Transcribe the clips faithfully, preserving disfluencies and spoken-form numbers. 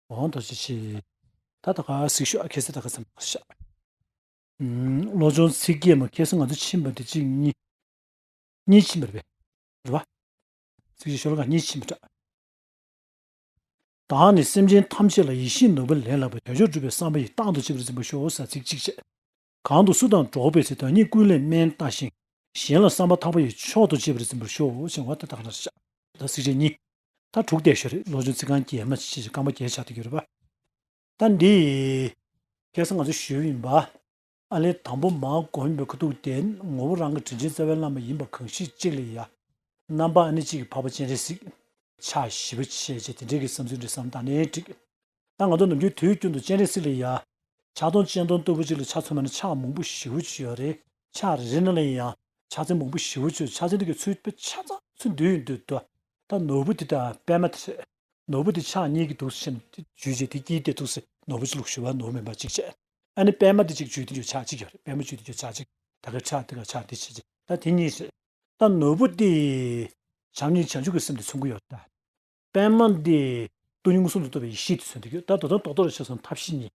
འོང་དོ་ཅི་ཆི། ད་ད་ག་གཟིགས་ཤོག་ཨ་ཁེ་སི་ད་ག་ཙམ་ཤག་བློ་སྦྱོང་ཚིག་བརྒྱད་མ་ཁེ་སི་ང་ཚོ་ཕྱིན་པ་དེ་གཅིག་གཉིས། གཉིས་ཕྱིན་པ་རེད་པས། རེད་པ། ཚིག་བརྒྱད་ཤོ་ལོ་ཀ་གཉིས་ཕྱིན་པ་འདྲ། བདག་ནི་སེམས་ཅན་ཐམས་ཅད་ལ་ཡིད་བཞིན་ནོར་བུ་ལས་ལྷག་པའི་དལ་འབྱོར་སྒྲུབ་པའི་བསམ་པ་ཡིས་རྟག་ཏུ་གཅེས་པར་འཛིན་པར་ཤོག་ཟེར་ཚིག་གཅིག་བྱས། གང་དུ་སུ་དང་འགྲོགས་པའི་ཚེ། བདག་ཉིད་ཀུན་ལས་དམན་བལྟ་ཞིང་། གཞན་ལ་བསམ་པ་ཐག་པ་ཡིས། མཆོག་ཏུ་གཅེས་པར་འཛིན་པར་ཤོག་ཅེས་པ་དེ་དག་ན་བཞག་ད་ཚིགས་བཅད་གཉིས། ད་དྲུག་བསྡད་ཤོད་རེད། བློ་སྦྱོང་ཚིག་རྐང་བརྒྱད་མ་ཅིག་རྐང་པ་བརྒྱད་ཆགས་བསྡད་ཡོད་རེད་པ། ད་འདི། ཁ་སང་ང་ཚོ་ཞུས་ཡིན་པ། ཨ་ལས་དང་པོ་མར་སྒོམ་པའི་ཁ་ཐུག་དེ་ངོ་བོ་རང་གི་དྲིན་ཅན་རྩ་བའི་བླ་མ་ཡིན་པ་གང་ཞིག་གཅིག་ལ་ཡ། རྣམ་པ་ཨ་ནི་གཅིག་གི་འཕགས་པ་སྤྱན་རས་གཟིགས། ཕྱག་ཞེ་པོ་ཆེ་བྱས་དེ་འདྲའི་གི་བསམ་ཚུལ་འདྲ་བསམ་བཏང་ནའི་འགྲིག་ད་ང་ཚོ་ནམ་རྒྱུན་དུས་རྒྱུན་དུ་སྤྱན་རས་གཟིགས་ལ་ཡ། ཕྱག་སྟོང་སྤྱན་སྟོང་ལྟ་བུ་གཅིག་ལ་ཕྱག་འཚལ་བ་ན་ཕྱག་མང་པོ་ཞེ་པོ་ཅིག་ཡོད་རེད། ཕྱག་རེ་རེ་ནང་ལ་ཡང་ཕྱག་མཚན་མང་པོ་ཞེ་པོ་ཅིག་ཡོད། ཕྱག་མཚན་དེ་གའི་ཚུལ་དཔེ་ཆ་ཚང་ཚུལ་འདུས་ཡིན་དུས་དོ། ད་ནོར་བུ་དེ་དང་པད་མ་དེ་རེད། ནོར་བུ་དེ་ཕྱག་གཉིས་ཀྱི་འདུག་སེ་བྱས་ནས་དེ་འཇུས་བྱས་དེ་དཀྱིལ་དེ་འདུག་སེ་ནོར་བུ་ཅིག་བླུགས་ཞུ་བ་ནོར་བུ་མེ་འབར་གཅིག་བྱས། ཨ་ནི་པད་མ་དེ་གཅིག་འཇུས་དེ་འཇུ་ཕྱག་གཅིག་ཡོད་རེད། པད་མ་འཇུས་དེ་འཇུ་ཕྱག་གཅིག་ད་གའི་ཕྱག་དེ་ག་ཕྱག་དེ་བྱས་བྱས་ད་དེ་གཉིས་རེད། ད་ནོར་བུ་དེ་བྱམས་སྙིང་བྱང་ཆུབ་ཀྱི་སེམས་དེ་མཚོན་གྱི་ཡོད་ད། པད་མ་འདི་སྟོང་ཉིད་མངོན་སུམ་དུ་རྟོགས་པའི་ཡེ་ཤེས་དེ་མཚོན་གྱི་ཡོད། ད་དོ་དམ་རྡོག་རྡོག་རེ་ཆགས་སོང་ཐབས་ཤེས་གཉིས།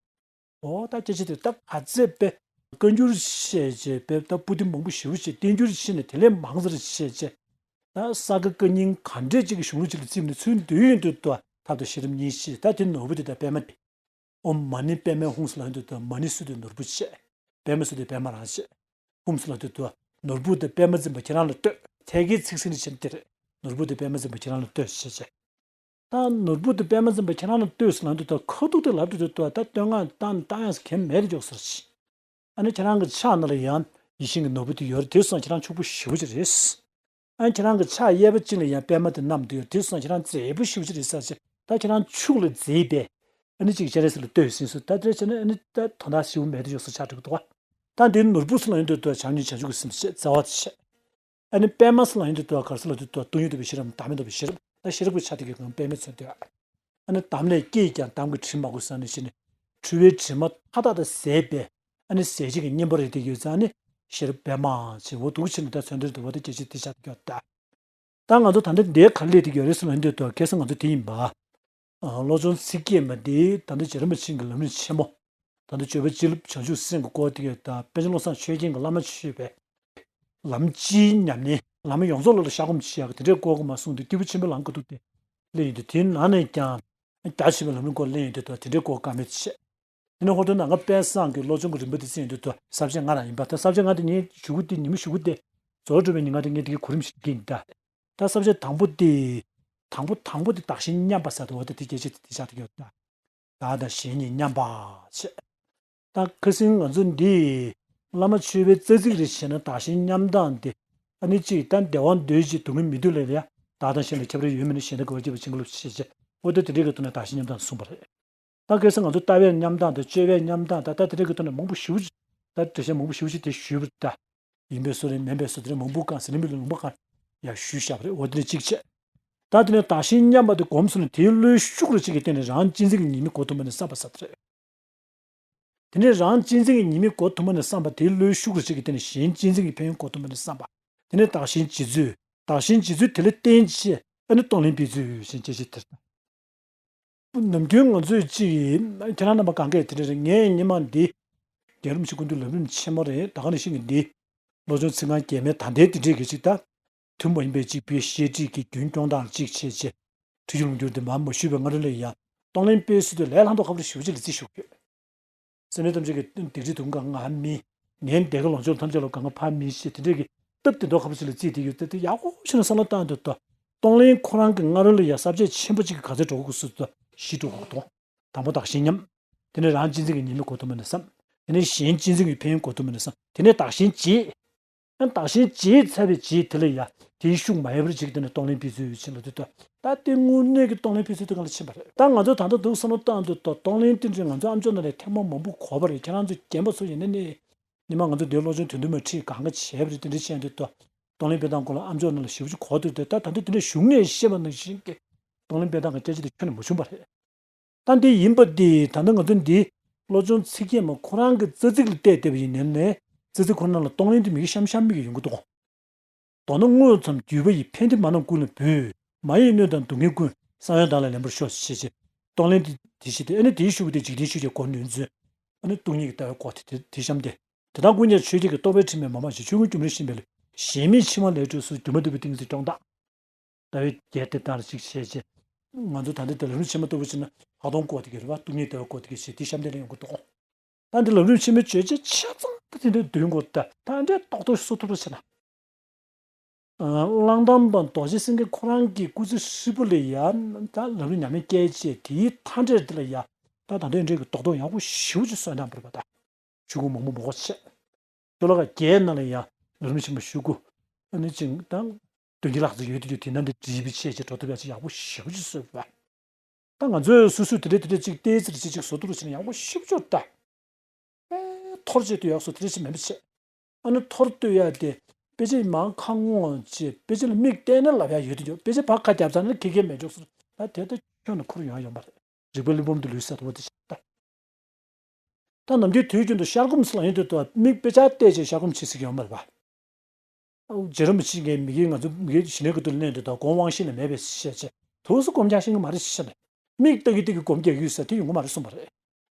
འོ་ད་སྐད་ཆ་དེ་ད་ག་ཚད་པས་བཀའ་འགྱུར་བཤད་བྱས་པས་ད་པོ་ཏི་མང་པོ་ཞེ་པོ་བྱས་བསྟན་འགྱུར་ཕྱིན་ནས་དེ་ལས་མང་ཙམ་བཤད་བྱས། ད་ས་དགེ་བཀའ་རྙིང་ག་འདྲས་ཅིག་གི་གཞུང་ལུགས་ཅིག་ལ་བརྩིས་ནས་ཚུལ་འདུས་ཡོད་འདུག་ཏུ་ཐབས་དང་ཤེས་རབ་གཉིས་ཤེས་ད་དེ་ནོར་བུ་དེ་དང་པད་མ་དེ། ཨོཾ་མ་ཎི་པདྨེ་ཧཱུྃ་ཟེར་ལབ་དུས་དུ་མ་ཎི་ཟེར་དུས་ནོར་བུ་བྱས། པདྨ་ཟེར་དུས་པད་མ་རང་བྱས། ཧཱུྃ་ཟེར་ལབ་དུས་དུ་ནོར་བུ་དང་པདྨ་འཛིན་པ་ཁྱེད་རང་ལ་ལྟོས། ཐད་ཀའི་ཚིག་ཟིན་ནི་ཕྱིར་དེ་རེད། ནོར་བུ་དང་པདྨ་འཛིན་པ་ཁྱེད་རང་ལ་ལྟོས་ཞེས་བྱས། ད་ནོར་བུ་དང་པདྨ་འཛིན་པ་ཁྱེད་རང་ལ་ལྟོས་ཟེར་ལབ་དུས་དུ་ཁ་ཐུག་དེ་ལབ་དུས་དུ་ད་བསྟོད་བསྔགས་བཏང་བཏང་ཡག་གལ་མེད་དེ་འཇོག་ཟེར་ཞིང་། ཨ་ནི་ཁྱེད་རང་གི་ཕྱག་ནང་ལ་ཡང་ཡིད་བཞིན་གྱི་ནོར་བུ་དེ་ཡོད་རེད། དེ་སོང་ཁྱེད་རང་ཕྱུག་པོ་ཞེ་པོ་ཅིག་རེད། ཨ་ནི་ཁྱེད་རང་གི་ཕྱག་གཡས་པ་གཅིག་ལ་ཡང་པད་མ་དེ་བསྣམས་བསྡད་ཡོད་རེད། དེ་སོང་ཁྱེད་རང་མཛེས་པོ་ཞེ་པོ་ཅིག་རེད་ཟེར་ཅིག་ད་ཁྱེད་རང་ཕྱུག་ལ་མཛེས་པས། ཨ་ནི་གཅིག་སྤྱན་རས་གཟིགས་ལ་ལྟོས་ཟིན་སོང་ད་དེ་བྱས་ན་ཨ་ནི་ད་དོན་དག་ཞེ་པོ་མེད་དེ་ཡོད་སོ་ཆགས་འགྲོ་གི་འདུག་བ། ད་འདི་ནོར་བུ་ཟེར་ལབ་ཡོང་དུས་དུ་བྱམས་སྙིང་བྱང་ཆུབ་ཀྱི་སེམས་བྱེད་བརྩེ་བ་དེ་བྱེད། ཨ་ནི་པད་མ་ཟེར་ལབ་ཡོང་དུས་དུ་ག་རེ་ཟེར་ལབ་དུས་དུ་སྟོང་ཉིད་རྟོགས་པའི་ཤེས་རབ་བདག་མེད་རྟོགས་པའི་ཤེས་རབ་ད་ཤེས་རབ་ཀྱི་ཆ་དེ་གའི་གང་པད་མའི་མཚོན་དུ། ཨ་ནི་འདམ་ལས་སྐྱེས་ཀྱང་འདམ་གྱིས་དྲི་མ་གོས་ཟེར་ནས་ཞེས་ནས། འཁྲུལ་པའི་དྲི་མ་མཐའ་དག་ཏུ་ཟད་པའི། ཨ་ནི་ཟད་བྱེད་ཀྱི་གཉེན་པོ་རེད་དེ་ཡོད་ཙང་ནི། ཤེས་རབ་པད་མ་ཞེས་འོ་འདུག་ཕྱིར་ནི་ད་མཚོན་དོན་དུ་བ་དེ་སྐད་ཆ་དེ་བྱ་དགོས་ད། ད་ང་ཚོ་ད་ལྟ་འདིའི་ག་རེ་ལས་དེ་ཡོད་རེད་ཟེར་ལབ་དུས་དུ་ཁ་སང་ང་ཚོ་དེ་ཡིན་པ། ཨ་བློ་སྦྱོང་ཚིག་བརྒྱད་མ་འདི་ད་ལྟ་རྗེ་རིན་པོ་ཆེ་གི་ལམ་རིམ་ཆེན་མོ། ད་ལྟ་སྤྱོད་པ་སྤྱི་ལོ་བྱང་ཆུབ་སེམས་ཀྱི་སྐོར་དེ་ཡོད་ད་པཎ་ཆེན་བློ་བཟང་ཆོས་རྒྱན་གྱི་བླ་མ་མཆོད་པའི། ལམ་སྤྱིའི་ཉམས་ལེན་ལམ་ཡོངས་རྫོགས་ལ་ལ་བཤད་སྒོམ་བྱེད་ཡག་གི་དེ་འདྲའི་སྐོར་གོ་མ་གསུངས་དུས་སྐྱེས་བུ་ཆེན་པོའི་ལམ་གྱི་ཐུགས་དེ་གླེང་ཡོང་དུས་དེའི་ནང་ནས་ཀྱང་རྒྱ་ཆེ་བའི་ལམ་རིམ་སྐོར་གླེང་ཡོང་དུས་དེ་འདྲའི་སྐོར་བཀའ་མོལ་བྱས། དེ་ནས་ཧོར་སྡེ་ནང་པ་དཔལ་བཟང་གི་བློ་སྦྱོང་གི་རིམ་པ་དེ་བརྩིས་ཡོང་དུས་དེ་ས་བཅད་ལྔ་རང་ཡིན་པ་ད་ས་བཅད་ལྔ་དེ་ངས་ཞུ་གི་དེ་ཉིན་མོ་ཞུ་གི་དེ་རྫོགས་གྲུབ་པའི་ཉིན་ལྔ་དེ་ངས་དེ་གའི་གོ་རིམ་ཞིག་གིན་ད། ད་ས་བཅད་དང་པོ་དེ། དང་པོ་དང་པོ་དེ་བདག་གཞན་མཉམ་པ་ཟེར་དུས་འོ་དེ་དེ་སྐད་ཆ་དེ་དེ་ཆགས་དེ་ཡོད་ད། བདག་དང་གཞན་གཉིས་མཉམ་པ་བྱས། ད་ཁ་སང་ང་ཚོ་འདི་བླ་མ་མཆོད་པའི་རྩ་ཚིག་རེ་བྱས་ན་བདག་གཞན་མཉམ་སྟངས་དེ་ཨ་ནི་གཅིག་ད་བདེ་བ་འདོད་ཅིང་སྡུག་བསྔལ་མི་འདོད་ལས་ལ་ཡ་བདག་དང་གཞན་ལ་ཁྱབ་རེ་ཡོད་མིན་ན་གཞན་དོན་གོ་བར་བྱེད་པ་བྱིན་གྱིས་རློབ་ཅེས་བྱས་འོ་ད་དེ་འདྲའི་གི་ཐོག་ནས་བདག་གཞན་མཉམ་སྟངས་གསུངས་པ་རེད། ད་ཁ་སང་ང་ཚོ་ལྟ་བའི་མཉམ་སྟངས་དང་སྤྱོད་པའི་མཉམ་སྟངས་དང་ད་དེ་འདྲའི་གི་ཐོག་ནས་མང་པོ་ཞེ་པོ་ཅིག་ད་འགྲེལ་བཤད་མང་པོ་ཞེ་པོ་ཅིག་དེ་ཞུས་པ་རེད་ད། ཡིན་པའི་བཟོ་རེད་མིན་པའི་བཟོ་དེ་འདྲ་མང་པོ་གང་ཟེར་ནས་མི་ལུང་པ་གང་ཡང་ཞུས་བཞག་པ་རེད། འོ་དེ་འདྲ་གཅིག་བྱས། ད་དེ་ནས་བདག་གཞན་མཉམ་པ་དེ་སྒོམ་སོང་ན་དེའི་བློའི་ཤུགས་རུ་གཅིག་གི་སྟེང་ནས་རང་གཅེས་འཛིན་གྱི་ཉེས་དམིགས་འགོག་ཐུབ་པ་ནི་བསམ་པ་ཟེར་བ་རེད། དེ་ནས་རང་གཅེས་འཛིན་གྱི་ཉེས་དམིགས་འགོག་ཐུབ་པ་ནི་བསམ་པ་དེའི་བློའི་ཤུགས་རུ་གཅིག་གི་སྟེང་ནས་གཞན་གཅེས་འཛིན་གྱི་ཕན་ཡོན་འགོག་ཐུབ་པ་ནི་བསམ་པ། དེ་ནས་བདག་གཞན་རྗེ་བཙུན། བདག་གཞན་རྗེ་བཙུན་དེ་ལ་བརྟེན་བྱས་ཨ་ནི་གཏོང་ལེན་འབད་རྩོལ་ཞེས་བྱ་ཞིག་དེར། ནམ་རྒྱུན་ང་ཚོས་ཅིག་ཁྱེད་རང་རྣམ་པ་གང་གས་དེ་འདྲ་རེད། ངས་ཉི་མ་འདི་རྒྱལ་རིན་པོ་ཆེ་སྐུ་མདུན་ལམ་རིམ་ཆེན་མོ་རེད། ད་ག་ནང་བཞིན་གྱི་འདི་བློ་སྦྱོང་ཚིག་རྐང་བརྒྱད་མའི་ད་ལྟའི་དེ་འདྲས་ཀྱི་ཅིག་ད་ཐུན་མོང་མ་ཡིན་པའི་ཅིག་པའི་བཤད་ཁྲིད་ཀྱི་རྒྱུན་སྐྱོང་སྟངས་ཅིག་བྱས་བྱས་ཁྲིད་ཡུལ་འགྱུར་དེ་མར་མ་ཞུས་པའི་སྔ་རོལ་ལ་ཡང་གཏོང་ལེན་སྤེལ་སྲོལ་དུ་ལས་སླ་མདོག་ཁ་པོ་ཞེ་པོ་ཅིག་ལ་བརྩི་ཞུ་གི་ཡོད། སེམས་ཅན་ཐམས་ཅད་ཀྱི་སྡིག་སྒྲིབ་དུག་ལྔ་མིན། ངའི་འདས་ཁ་ལོངས་སྤྱོད་ཐམས་ཅད་ལ་གང་ག་ཕར་མིན་ཞེས་དེ་འདྲས་ཀྱི་སྟབས་བདེ་མདོག་ཁ་པོ་ཅིག་ལ་བརྩིས་ཏེ་ཡོད་དེ་དེ་ཡག་པོ་ཞིག་ནས་བསམ་བློ་བཏང་དུས་ད་གཏོང་ལེན་ཁོ་རང་གི་སྔ་རོལ་ལ་ཡང་ས་བཅད་ཆེན་པོ་གཅིག་གི་ག་ཚོད་འགྲོ་གི་སུ་ད་བཞི་འགྲོ་གི་འདུག་དང་པོ་བདག་གཞན་མཉམ། དེ་ནས་རང་གཅེས་འཛིན་གྱི་ཉེས་དམིགས་འགོག་ཐུབ་མིན་ནི་བསམ། དེ་ནས་གཞན་གཅེས་འཛིན་གྱི་ཕན་ཡོན་འགོག་ཐུབ་མིན་ནི་བསམ། དེ་ནས་བདག་གཞན་བརྗེས། ཡང་བདག་གཞན་བརྗེས་ཚར་བའི་རྗེས་དེ་ལ་ཡང་དེའི་ཤུགས་མ་ཡལ་བར་གཅིག་དེ་ནས་གཏོང་ལེན་སྤེལ་ཚུལ་ཡོད་ཕྱིན་ལ་དུས་ད་ལྟ་དེ་དངོས་གནས་ཀྱི་གཏོང་ལེན་སྤེལ་ཚུལ་དེ་གང་ལ་ཕྱིན་པ་རེད། ད་ང་ཚོས་ད་ལྟ་འདུག་བསམ་བློ་བཏང་དུས་ད་གཏོང་ལེན་དེ་འདྲའི་ང་ཚོ་ཨམ་ཅོག་ནང་ལས་ཐེངས་མ་མང་པོ་གོ་བ་རེད། ཁྱེད་རང་ཚོ་རྒན་པ་ཚོ་ཡིན་ན་ནི། ཉི་མ་ང་ཚོ་འདིར་སློབ་སྦྱོང་དོན་མཐུན་མ་ཁྲིད་གང་ག་བྱས་པ་རེད། དེ་འདྲ་བྱས་དུས་ད་གཏོང་ལེན་སྤེལ་སྟངས་སྐོར་ལ་ཨམ་ཅོག་ནང་ལ་ཞེ་པོ་ཅིག་གོ་དུས་ད་ད་ད་འདི་དེ་འདྲ་ཞུ་ངེས་ཤེས་པ་ནང་བཞིན་གྱི་གཏོང་ལེན་སྤེལ་སྟངས་ཀྱི་སྐད་ཆ་དེ་ཁྱོན་ནས་མ་བྱུང་བ་རེད། ད་འདི་ཡིན་པ་འདི་ད་ལྟ་ང་ཚོ་འདི་བློ་སྦྱོང་ཚིག་བརྒྱད་མ་ཁོ་རང་གི་རྩ་ཚིག་ལ་བལྟས་བསྡད་པ་ཡིན་ནའི་ནའི་རྩ་ཚིག་ཁོ་ན་ལ་གཏོང་ལེན་དེ་མིག་གཤམ་གཤམ་མིག་གི་ཡོང་གི་འདུག་མདོར་ན་དངོས་སམ་བརྒྱུད་པ་ཡི། ཕན་བདེ་མ་རྣམས་ཀུན་ལ་འབུལ། མ་ཡི་གནོད་དང་སྡུག་བསྔལ་ཀུན། གསང་བའི་བདག་ལ་ལེན་པར་ཤོག་ཅེས་བྱས། གཏོང་ལེན་དེ་དེ་བཞི་དེ། ཨ་ནི་དེའི་ཤུགས་དེ་འཇིག་རྟེན་ཆོས་ཀྱི་སྒོ་ནོན་ཚུལ། ཨ་ནི་སྟོང་ཉིད་ཀྱི་ལྟ་བའི་སྒོ་དེ་དེ་དེ་གཤམ་དེ། དེ་དག་ཀུན་ཀྱང་ཆོས་བརྒྱད་ཀྱི་རྟོག་པས་ཁྲིད་མས་མ་སྨྲ་ཞིང་། ཆོས་ཀུན་རྒྱུ་མེད་རེ་ཤེས་པས་ལེགས། གཞན་མིན་ཕྱི་མ་ལས་གྲོལ་ཚུལ། སྒྱུ་མ་ལྡན་པའི་ཏིང་འཛིན་སྐྱོང་བདག་ལྟ་བའི་རྒྱན་དེ་ལྟར་ཞིག་བྱས་རྗེས། ང་ཚོ་ད་ལྟ་དེ་ལམ་རིམ་ཆེན་མོ་ལྟ་བུ་བྱས་ན་ལྷག་མཐོང་སྐོར་དེ་གི་རེད་བ། སྟོང་ཉིད་ལྟ་བའི་སྐོར་དེ་གི་ཞེས་དེ་གཤམ་དེ་ལ་ཡོང་གི་འདུག་ད་འདི་ལམ་རིམ་ཆེན་མོའི་བརྗོད་བྱ་ཆ་ཚང་ད་དེ་འདྲའི་འདོན་དགོས། ད་ད་འདྲའི་རྡོག་རྡོག་གསོ་ཐུབ་པ་བྱས་ན། ཨ། གླང་དར་མ་རྡོ་རྗེ་སེང་གེ་ཁོ་རང་གི་སྐུ་ཚེ་ཧྲིལ་པོ་ལ་ཡ་ད་ལམ་རིམ་ཉམས་ལེན་བསྐྱལ་བྱས། དེའི་མཐའ་འབྲས་འདི་ལ་ཡ་ད་ད་ལྟའི་འདྲའི་གི་རྡོག་རྡོག་ཡག་པོ་ཞེ་པོ་ཅིག་གསོས་གནང་བ་རེད་པ། ད་ཆོས་སྐུ་མང་པོ་མང་པོ་བྱས། ཤོ་ལོ་ཀ་བརྒྱད་ནང་ལ་ཡ་ལམ་རིམ་ཆེན་མོ་ཤོ་ལོ་ཀ་ཨ་ནི་ཅིག་དང་། དོན་གྱི་ལྷག་ཙམ་ཡོད་དུ་གྱུར། དེ་ན་འདི་འབྲི་བའི་ཆེད་ཅིག་འགྲོ་ཐུབ་ཡ་ཅིག་ཡག་པོ་ཞེ་པོ་ཅིག་བཟོས་པ། ད་ང་ཚོས་སོ་སོས་དེ་འདྲ་དེ་འདྲ་ཅིག་ཏོག་ཙམ་ཅིག་ཅིག་བཟོ་ཐུབ་རོགས་བྱས་ན་ཡག་པོ་ཞེ་པོ་ཅིག་ད། ཨེ། ཐོར་བྱེད་དུ་ཡག་སོ་དེ་འདྲ་ཅིག་མེད་པ་བྱས། ཨ་ནི་ཐོར་བཏོད་ཡ་དེ་དཔེ་ཆ་མར་ཁ་སྔོག་བྱས། དཔེ་ཆ་ལ་མིག་བལྟས་ན་ལབ་ཡ་ཡོད་དུ་གྱུར། དཔེ་ཆ་ཕར་ཁ་བརྒྱབ་ཚར་ན་ཁེ་ཁེ་མེད་འཇོག་སོ། ད་དེ་ལྟ་ཁྱོན་ནས་ཁུར་ཡོང་ཡ་ཡོད་མ་རེད། རིག་པའི་གླེགས་བམ་དུ་ལུས་ཟེར་བ་དེ་བྱས་ད། ད་ནམ་རྒྱུན་དུས་རྒྱུན་དུ་ཤར་སྒོམ་ཟེར་ལབ་ཡོང་དུས་དུ་མིག་དཔེ་ཆ་བལྟས་བྱས་ཤར་སྒོམ་བྱེད་སྲིད་ཀྱི་ཡོད་མ་རེད་པ། རྗེ་རིན་པོ་ཆེ་གིས་མི་དགེ་ང་ཚོ་མི་དགེ་ཞི་གནས་ཀྱི་དུས་ལ་གནས་འདི་དག་སྒོམ་དབང་ཤེས་ལས་མེད་པས་ཞེས་བྱས། དུས་སུ་སྒོམ་རྒྱག་ཤེས་ཀྱི་མ་རེད་ཞེས་བྱས་ནས། མིག་ལྟ་གི་ལྟ་གི་སྒོམ་རྒྱག་ཡོད་ཟེར་དེ་ཡོང་གི་མ་རེད་གསུངས་པ་རེད།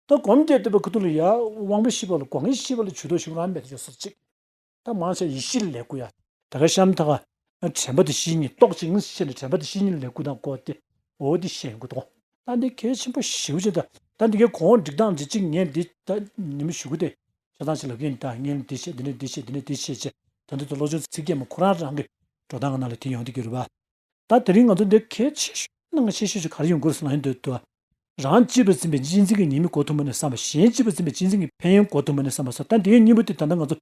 ད་སྒོམ་རྒྱག་བསྡད་པའི་ཁ་ཐུག་ལ་ཡ་དབང་པོའི་ཤེས་པ་ལ་སྒོམ་པའི་ཤེས་པ་ལ་ཇུས་གཏོགས་ཞིག་རང་མེད་དུ་ཡོད་ཟེར་ཅིག་ད་མང་ཆེ་ཡེ་ཤེས་ལས་བསྐུལ་ཡ། ད་ག་གཤམ་ད་ག་དྲན་པ་དེ་བཤེས་གཉེན། རྟོག་ཅིང་ཞེས་ནས་དྲན་པ་དེ་བཤེས་གཉེན་ལས་བསྐུལ་དང་སྐོར་ཏེ། འོ་དེ་བཤད་ཡོང་གི་འདུག་ད་འདི་གལ་ཆེན་པོ་ཞེ་པོ་ཅིག་ད་ད་འདི་གའི་གོང་འོག་སྒྲིག་སྟངས་འདི་གཅིག་ངས་འདི་ད་ཉི་མ་ཞུ་གི་དེ་ཆ་ཚང་ཞིག་ལབ་ཀྱི་ཡིན། ད་ངས་འདི་བཤད། འདི་ནས་འདི་བཤད། འདི་ནས་འདི་བཤད་བྱས། ད་འདི་ད་བློ་སྦྱོང་ཚིག་བརྒྱད་མ་ཁོ་རང་རང་གི་འགྲོ་སྟངས་ནང་ལ་དེ་ཡོང་བསྡད་ཀྱི་རེད་པ། ད་དེ་རིང་ང་ཚོ་འདི་གལ་ཆེ་ཤོས་ནང་གལ་ཆེ་ཤོས་ཤིག་ག་རེ་ཡོང་གི་རེད་ཟེར་ན། ཡིན་དུས་དུ། རང་གཅེས་པར་འཛིན་པའི་གཅེས་འཛིན་གྱི་ཉེས་དམིགས་གོ་ཐུབ་མིན་ནས་བསམ་པ། གཞན་གཅེས་པར་འཛིན་པའི་གཅེས་འཛིན་གྱི་ཕན་ཡོན་གོ་ཐུབ་མིན་ནས་བསམ་པ་ཟེར། ད་འདིའི་གཉིས་པོ་དེ་ད་ལྟ་ང་ཚོ་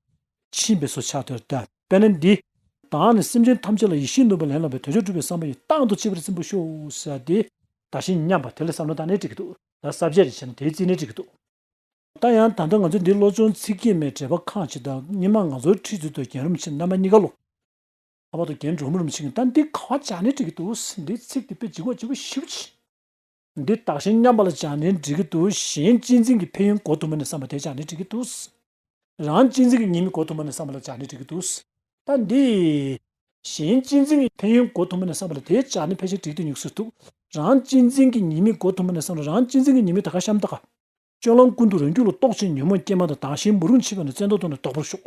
ཕྱིན་པའི་བཟོ་ཆགས་དོར་ད། དཔེར་ན་འདི། བདག་ནི་སེམས་ཅན་ཐམས་ཅད་ལ་ཡིད་བཞིན་ནུས་པ་ལས་བསླངས་པའི་དོན་མཆོག་སྒྲུབ་པའི་བསམ་པ་ཡིས། རྟག་ཏུ་གཅེས་པར་འཛིན་པར་ཤོག་ཟེར་ཏེ། བདག་གཞན་མཉམ་པ་དེ་ལ་བསམ་བློ་བཏང་ནས་འགྲིག་གི་འདུག་ད་ས་བཅད་རེ་བྱས་ན་དེའི་རྩིས་ནས་འགྲིག་གི་འདུག་ད་ཡང་ད་ལྟ་ང་ཚོ་འདི་བློ་སྦྱོང་ཚིག་བརྒྱད་མའི་འགྲེལ་པ་ཁག་ཅིག་དང་། སྔོན་མ་ང་ཚོའི་ཁྲིད་ཚུལ་དུ་རྒན་རིན་པོ་ཆེ་རྣམ་པ་གཉིས་ཀ་ལོ། ལྷག་པར་དུ་རྒན་འབྲོག་མི་རིན་པོ་ཆེ་གིས་ད་འདི་ག་པར་སྦྱར་ནས་འགྲིག་གི་འདུག་འདི་ཚིག་འདི་དཔེ་ལྗིད་ཁོག་ལྗིད་པོ་ཞེ་པོ་ཅིག་འདི་བདག་གཞན་མཉམ་པ་ལ་སྦྱར་ནས་འགྲིག་གི་འདུག་གཞན་གཅེས་འཛིན་གྱི་ཕན་ཡོན་གོ་ཐུབ་མིན་ནས་བསམ་པ་དེ་སྦྱར་ནས་འགྲིག་གི་འདུག་རང་གཅེས་འཛིན་གྱི་ཉེས་དམིགས་གོ་ཐུབ་མིན་ནས་བསམ་པ་ལ་སྦྱར་ནས་འགྲིག་གི་འདུག་ད་འདི། གཞན་གཅེས་འཛིན་གྱི་ཕན་ཡོན་གོ་ཐུབ་མིན་ནས་བསམ་པ་ལ་དེ་སྦྱར་ནས་ཕལ་ཆེར་འགྲིག་འདུག་ཉུག་སུ་འདུག་རང་གཅེས་འཛིན་གྱི་ཉེས་དམིགས་གོ་ཐུབ་མིན་ནས་བསམ་པ། རང་གཅེས་འཛིན་གྱི་ཉེས་དམིགས་ད་ག་གཤམ་ད་ག་སྤྱོད་ལམ་ཀུན་ཏུ་རང་རྒྱུད་ལ་རྟོག་ཅིང་ཉོན་མོངས་སྐྱེས་མ་དང་། བདག་གཞན་མུན་རུམ་ཕྱེ་བས་ན། བཙན་ཐབས་ཐོག་ནས་བཟློག་པར་ཤོག་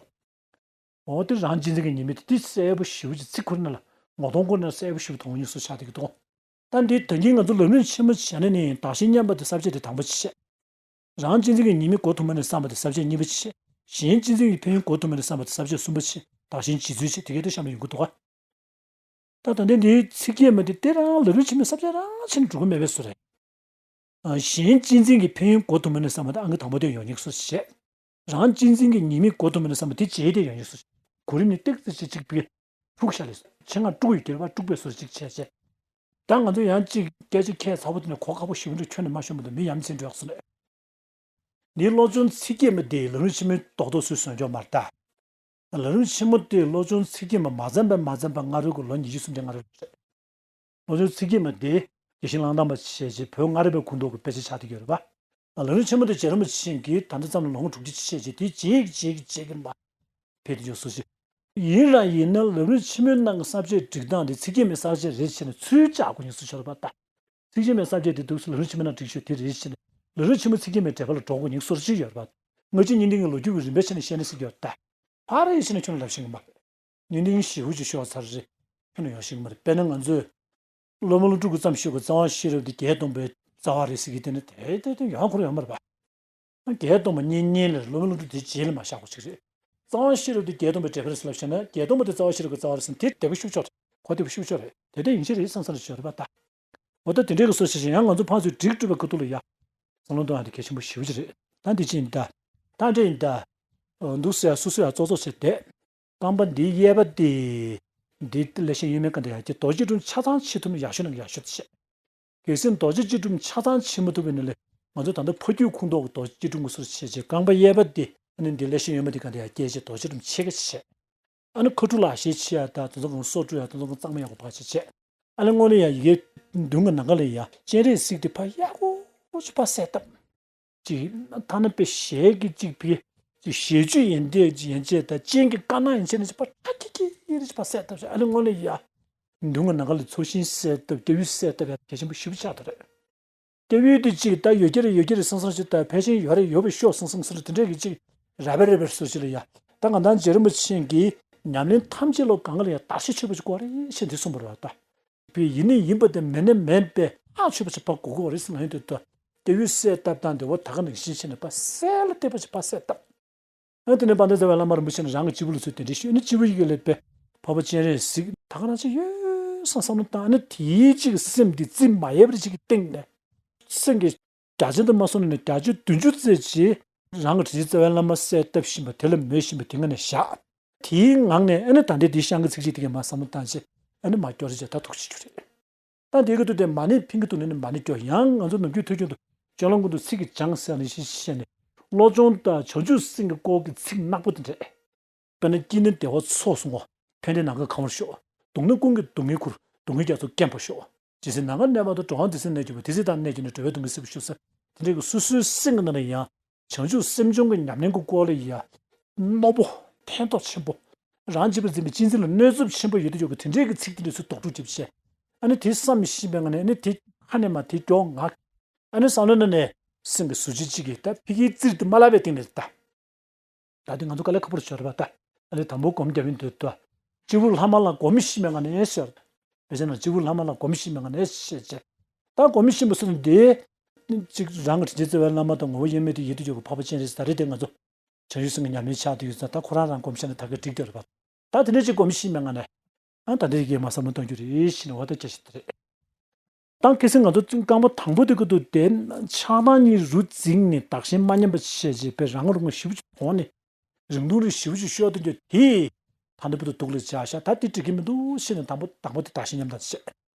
འོ་དེ་རང་གཅེས་འཛིན་གྱི་ཉེས་དམིགས་དེ་གསལ་པོ་ཞེ་པོ་ཅིག་ཚིག་ཁོ་རང་ལ་ངོ་གདོང་ཁོ་ན་གསལ་པོ་ཞེ་པོ་མཐོང་ཉུང་སུ་ཆགས་བསྡད་ཀྱི་འདུག་ད་འདི་ད་གིན་ང་ཚོ་ལམ་རིམ་ཆེན་མོ་བྱས་ནས་ནི་བདག་གཞན་མཉམ་པ་དེ་ས་བཅད་དེ་དང་པོ་བྱས། རང་གཅེས་འཛིན་གྱི་ཉེས་དམིགས་གོ་ཐུབ་མ་ནས་བསམ་པ་དེ་ས་བཅད་གཉིས་པ་བྱས། གཞན་གཅེས་འཛིན་གྱི་ཕན་ཡོན་གོ་ཐུབ་མ་ནས་བསམ་པ་དེ་ས་བཅད་གསུམ་པ་བྱས། བདག་གཞན་བྱེད་ཚུལ་བྱས། དེ་གའི་དེ་གཤམ་ལ་ཡོང་གི་འདུག་ག་ད་ད་ལྟ་འདིའི་ཚིག་བརྒྱད་མ་འདི་དེ་རང་ལམ་རིམ་ཆེན་མོའི་ས་བཅད་རང་བྱས་ནས་འགྲོ་གི་མེད་པའི་བཟོ་རེད། གཞན་གཅེས་འཛིན་གྱི་ཕན་ཡོན་གོ་ཐུབ་མ་ནས་བསམ་པ་དེ་ཨང་ཀི་དང་པོ་དེ་ཡོང་ཉེག་སོ་བྱས། རང་གཅེས་འཛིན་གྱི་ཉེས་དམིགས་གོ་ཐུབ་མ་ནས་བསམ་པ་དེ་རྗེས་དེ་ཡོང་ཉེག་སོ་བྱས། གོ་རིམ་ནི་ཏིག་ཙི་ཅིག་ཅིག་པའི་ཕུགས་ཤ་ལས་ཆེད་མངགས་དཀྲུག་ཡོད་ཀྱི་རེད་པ། དཀྲུག་པའི་བཟོ་ཅིག་བྱས་བྱས། ད་ང་ཚོ་ཡང་ཅིག་སྐད་ཆ་ཁྱད་མཚར་པོ་དེ་ནས་གོ་ཁག་པོ་ཞེ་པོ་འདྲ་ཁྱོན་ནས་མ་ཤོང་མི་འདུག་མི་ཡ་མཚན་འགྲོ་ཡག་སོ་ནས། འདིའི་བློ་སྦྱོང་ཚིག་བརྒྱད་མ་དེ་ལམ་རིམ་ཆེན་མོའི་རྡོག་རྡོག་སུས་བཟོས་འཇོག་མ་རེད་ད། ལམ་རིམ་ཆེན་མོ་དེ་བློ་སྦྱོང་ཚིག་བརྒྱད་མ་མ་བརྩམས་པའི་མ་བརྩམས་པའི་སྔ་རོལ་གྱི་ལོ་ཉི་ཤུ་སུམ་ཅུ་སྔ་རོལ་རེད། བློ་སྦྱོང་ཚིག་བརྒྱད་མ་དེ་དགེ་བཤེས་གླང་དར་མ་བྱས་རྗེས་བོད་སྔ་རབས་པའི་ཁུངས་གཏོགས་ཀྱི་དཔེ་ཆ་ཆགས་བསྡད་ཀྱི་ཡོད་རེད་པ། ལམ་རིམ་ཆེན་མོ་དེ་རྗེ་རིན་པོ་ཆེ་གིས་ད་ལྟ་ཙམ་ལ་ལོ་ངོ་དྲུག་ཅུ་བྱས་རྗེས་དེ་རྗེས་ཀྱི་རྗེས་ཀྱི་རྗེས་ཀྱི་མ་འཕེལ་དུ་འཇུག་སོ་ཞེས། ཡིན་ར་ཡིན་ན་ལམ་རིམ་ཆེན་མོའི་ནང་གི་ས་བཅད་སྒྲིག་སྟངས་དེ་ཚིག་བརྒྱད་མའི་ས་བཅད་རེད་བྱས་ནས་ཚུར་བཅག་དགོས་ཉེག་སོ་ཤོར་བ་ལྟ། ཚིག་བརྒྱད་མའི་ས་བཅད་དེ་འདུག་སེ་ལམ་རིམ་ཆེན་མོའི་ནང་བསྒྲིགས་ཤོག་དེ་རེད་བྱས་ནས་ལམ་རིམ་ཆེན་མོ་ཚིག་བརྒྱད་མའི་འགྲེལ་པ་ལ་འགྲོ་དགོས་ཉེག་སོ་ཅིག་ཡོད་རེད་པ། སྔ་ཕྱི་གཉིས་ལྡན་གྱི་ལོ་རྒྱུས་ཀྱི་རིམ་པས་བྱས་ནས་བཤད་ནས་ཟེར་གྱི་ཡོད་ལྟ། ཕར་རེད་བྱས་ནས་ཁྱོན་ལ་ལབ་ཤེས་ཀྱི་མ་རེད། གཉིས་ལྡན་ཞེ་པོ་ཅིག་ཤོར་ཚར་རེད། ཁྱོན་ནས་ཡོང་ཤེས་ཀྱི་མ་རེད། དཔེར་ན་ང་ཚོས་སློབ་དཔོན་ཀླུ་སྒྲུབ་ཀྱིས་བརྩམས་བཞག་གི་རྩ་བ་ཤེས་རབ་དེ་བརྒྱད་སྟོང་པའི་རྩ་བ་རེད་ཟེར་གྱི་དེ་ནི་དེ་དེ་དེ་ཡོང་ཁོ་རང་ཡོང་མ་རེད་པ། བརྒྱད་སྟོང་པ་གཉེན་ཉེ་ལས་སློབ་དཔོན་ཀླུ་སྒྲུབ་དེ་རྗེས་ལ་མ་བཞག་པ་ཞིག་རེད། རྩ་བ་ཤེས་རབ་དེ་བརྒྱད་སྟོང་པའི་འགྲེལ་པ་རེད་ཟེར་ལབ་བྱས་ན་བརྒྱད་སྟོང་པ་དེ་རྩ་བ་ཤེས་རབ་ཀྱི་རྩ་བ་རེད་ཟེར་ན་དེ་བདེ་པོ་ཤུགས་ཆེ་རེད། གོ་བདེ་པོ་ཤུགས་ཆེ་རེད། དེ་དེ་ཡིན་གྱི་རེད་བསམ་བསམ་རེད་ཤོད་རེད་པ་ད། འོ་ད་དེ་འདྲའི་གི་སོ་ཞེས་བྱས་ཡང་ང་ཚོ་ཕར་ཚུར་སྒྲིག་སྤྲོད་པའི་ཁ་ཐུག་ལ་ཡ། བསམ་བློ་གཏོང་ཡ་དེ་གལ་ཆེན་པོ་ཞེ་པོ་ཅིག་རེད། ད་འདི་ཅི་ཡིན་ད། ད་འདྲ་ཡིན་ད། འདུག་སེ་ཡ་སོ་སོ་ཡ་ཙོག་ཙོག་བྱས་བསྡད། རྐང་པ་འདིའི་གཡས་པ་དེ། འདི་ཀླད་ཤེས་གཡོན་མའི་ཀ་འདི་ཡར་སྐྱེ། རྡོ་རྗེ་སྒྲུབ་ཆ་ཚང་བྱེད་ཐུབ་ན་ཡག་ཤོས་ནང་གི་ཡག་ཤོས་དེ་བྱས། གལ་སྲིད་རྡོ་རྗེ་སྒྲུབ་ཆ་ཚང་བྱེད་མ་ཐུབ་པའི་ནང་ལས་ང་ཚོ་ད་ལྟ་ཕ་རྒྱུད་ཁུངས་གཏོགས་ཀྱི་རྡོ་རྗེ་སྒྲུབ་ངོ་སོར་བྱས་རྗེས་རྐང་པ་གཡས་པ་དེ་ཨ་ནི་འདི་ཀླད་ཤེས་གཡོན་མ་དེ་ག་འདི་ཡར་སྐྱེ་རྗེས་རྡོ་རྗེ་སྒྲུབ་ཆེ་ག་བྱས། ཨ་ནི་ཁ་ཐུག་ལ་ཞེས་བྱས་ཡ་ད་དེ་ཚོ་གང་སྲོག་བསྲུང་ཡ་དེ་ཚོ་གང་གཙང་མ་ཡག་པོ་ཕར་བྱས་བྱས། ཨ་ནི་དངོས་གནས་ཡ་ཡི་གེ་མདུན་གྱི་ནམ་མཁའ་ལ་ཡ་སྤྱན་རས་གཟིགས་དེ་ཕར་ཡག་པོ་ཅིག་ཕར་གསལ་བཏབ། ཅིག་ཐ་ན་དཔེ་ཞལ་གྱི་ཅིག་ཕི་ཅིག་ཞལ་བརྗོད་ཡན་ཆད་ཅིག་ཡན་ཆད་དང་སྤྱན་གྱི་དཀར་ནག་ཡན་ཆད་ནས་ཅིག་ཕར་ཁྲ་ཁྱི་ཁྱི་ཡི་རེ་ཅིག་ཕར་གསལ་བཏབ་ཤག་ཨ་ནི་དངོས་གནས་ཡ། མདུན་གྱི་ནམ་མཁའ་ལ་ཚོགས་ཞིང་གསལ་བཏབ་སྐྱབས་ཡུལ་གསལ་བཏབ་ཡ་གལ་ཆེན་པོ་ཞེ་པོ་ཆགས་འདུག་རེད། སྐྱེ་བོའི་དུས་གཅིག་ད་ཡོད་ཀྱི་རེད་ཡོད་ཀྱི་རེད་བསམ་བསམ་ཞིག་ད་ཕལ་ཆེར་ཡོད་རེད་ཡོད་པའི་ཤོག་བསམ་བསམ་བསམ་དེ་འདྲས་ཀྱི་གཅིག་ར་བེ་ར་བེ་སུ་ཞིག་ལ་ཡ། ད་ང་དང་རྗེ་རིན་པོ་ཆེ་གིས་ཉམས་ལེན་ཐམས་ཅད་ལ་གང་ག་ལ་ཡ་བརྟག་དཔྱད་ཆོད་པོ་ཞིག་དགོས་རེད་ཞེས་འདི་གསུངས་པ་རེད་བ་ད། བས་ཡིན་ནི་ཡིན་པ་དེ་མེད་ནི་མེད་པས་ཧ་ཆོད་པོ་ཞིག་ཕར་དགོས་ཀྱི་རེད་ཟེར་ན་ཡོང་དུས་ད། སྐྱེ་བོའི་གསལ་བཏབ་སྟངས་དེ་འོ་ད་ག་ནང་བཞིན་བྱས་ནས་ཕར་གསལ་ལ་བལྟས་པ་ཞིག་ཕར་གསལ་བཏབ། ཨ་དེ་ནས་དཔལ་ལྡན་རྩ་བའི་བླ་མ་རིན་པོ་ཆེ་ནས་རང་གི་སྤྱི་བོ་ལ་ཚུར་གདན་འདྲེན་ཞུས་ནས་སྤྱི་བོ་ཡི་གེ་ལས་པས་འཕགས་པ་སྤྱན་རས་གཟིགས་ད་ག་རང་ཅིག་ཡོད་བསམ་བསམ་བློ་བཏང་ནས་དེའི་ཅིག་སེམས་འདི་རྩིས་མ་ཡལ་བར་ཅིག་གི་སྟེང་ནས་སེམས་ཀྱི་བརྒྱ་ཆ་འདི་མ་སོང་ནས་བརྒྱ་ཆ་བདུན་ཅུ་ཙམ་ཅིག་རང་གི་དྲིན་ཅན་རྩ་བའི་བླ་མ་གསལ་བཏབ་བཞིན་པ་དེ་ལ་མོས་བཞིན་པ་དེ་ངོས་ནས་བཞག་དེའི་ངང་ནས་ཨ་ནི་ད་ལྟའི་འདི་བཤད་འགའི་ཚིག་གཅིག་དེ་གས་མར་བསམ་བློ་བཏང་བྱས་ཨ་ནི་མར་སྐྱོར་རེ་བྱས་ད་ཐུགས་རྗེ་ཆེ་རེད། ད་དེ་གི་དུས་དེ་མ་ཎི་ཕིང་གི་འདུག་ནས་ནི་མ་ཎི་སྐྱོར་ཡང་ང་ཚོ་ནམ་རྒྱུན་ཐོས་རྒྱུན་དུ་སྤྱན་ལམ་ཀུན་ཏུ་ཚིག་གི་སྦྱངས་ཟེར་ནས་ཤེས་ཤེས་ནས་བློ་སྦྱོང་དང་བྱང་ཆུབ་སེམས་ཀྱི་སྐོར་གྱི་ཚིག་ནག་པོ་དེ་འདྲས། དཔེར་ན་སྐྱིད་ནི་བདེ་བ་ཚོགས་སུ་བསྔོ། ཕན་བདེ་ནམ་མཁའི་ཁང་བར་ཤོག་སྡུག་ནི་ཀུན་གྱི་སྡུག་བསྔལ་ཁུར། སྡུག་བསྔལ་རྒྱ་མཚོ་སྐེམ་པར་ཤོག་དེ་ཚེ་ནམ་མཁའ་གནས་མ་ཐོབ་འགྲོ་བ་འདི་སེམས་གནས་གྱུར་པ་དེ་ཚེ་དང་གནས་གྱུར་ནས་འགྲོ་བའི་སྡུག་བསྔལ་སེལ་བར་ཤོག་ཟེར་དེ་འདྲས་ཀྱི་སོ་སོའི་སེམས་ཀྱི་ནང་ལ་ཡང་། བྱང་ཆུབ་སེམས་སྦྱོང་གི་ཉམས་ལེན་གྱི་སྐོར་ལ་ཡ། རྣོ་པོ། ཕན་ཐོགས་ཆེན་པོ། རང་གཅེས་པར་འཛིན་པའི་གཅེས་འཛིན་ལ་གནོད་ཚབས་ཆེན་པོ་ཡོད་དུ་ཡོད་པའི་དེ་འདྲའི་གི་ཚིག་དེ་འདྲ་ཚུར་དོགས་སྒྲུབ་བྱེད་བྱས། ཨ་ནི་དེ་བསམ་ཤེས་པའི་ངང་ནས་ཨ་ནི་དེ་ཁ་ནས་མ་དེ་མགྱོགས་ང་། ཨ་ནི་བསམ་བློ་ནང་ནས་སེམས་ཀྱི་གཟུགས་གཅིག་གཅིག་གིས་ད་ཕ་གིའི་རྩིར་དུ་མ་བརླག་པའི་སྟེང་ནས་ད། ད་དེ་ང་ཚོ་དཀའ་ལས་ཁག་པོ་རེད་ཤོར་བ་ད། ཨ་ནི་དང་པོ་སྒོམ་རྒྱབ་ཡིན་འདོད་ད། སྤྱི་བོར་ལྷག་མ་ལ་སྒོམ་ཤེས་པའི་ངང་ནས་ཤོར། བེ་ཆ་ན་སྤྱི་བོར་ལྷག་མ་ལ་སྒོམ་ཤེས་པའི་ངང་ནས་ཤེས་བྱས། ད་སྒོམ་ཤེས་པ་སོ་ནི་དེ། གཅིག་རང་གི་དྲིན་ཅན་རྩ་བའི་བླ་མ་དང་ངོ་བོ་དབྱེར་མེད་དུ་ཡིད་དུ་འཇོག་པའི་འཕགས་པ་སྤྱན་རས་གཟིགས་ད་རེས་དེ་ང་ཚོ། བྱང་ཆུབ་སེམས་ཀྱི་ཉམས་ལེན་ཆགས་བསྡད་ཡོད་ཙང་ད་ཁོ་རང་རང་སྒོམ་ཤེས་ན་ད་ག་འགྲིག་བསྡད་རེད་པ། ད་དེ་འདྲ་ཅིག་སྒོམ་ཤེས་མེད་ང་ནས། ཨ་ད་འདི་གས་མ་བསམ་བློ་གཏོང་རྒྱུ་རེད་ཞེས་ནས་འོ་ད་སྐད་ཆ་དེ་རེད། ད་ཁ་སང་ང་ཚོ་རྐང་པ་དང་པོ་དེ་ཀ་ཏུ་དེ་ཆགས་སྡང་གཉིས་རུ་འཛིངས་ནས་བདག་གཞན་མ་མཉམ་པ་བྱས་རྗེས་པའི་རང་ངོ་རང་ངོ་ཞེ་པོ་ཅིག་དོགས་ནས། རིང་ཐུང་རེ་ཞེ་པོ་ཅིག་ཤོར་དུ་འགྱོ་དེ། ད་འདི་བུ་དུ་སྡུག་ལ་བྱ་ཤ་ད་དེ་འགྲིག་གི་མི་འདུག་ཤེས་ནས་དང་པོ་དང་པོ་དེ་བདག་གཞན་མཉམ་དང་བྱས།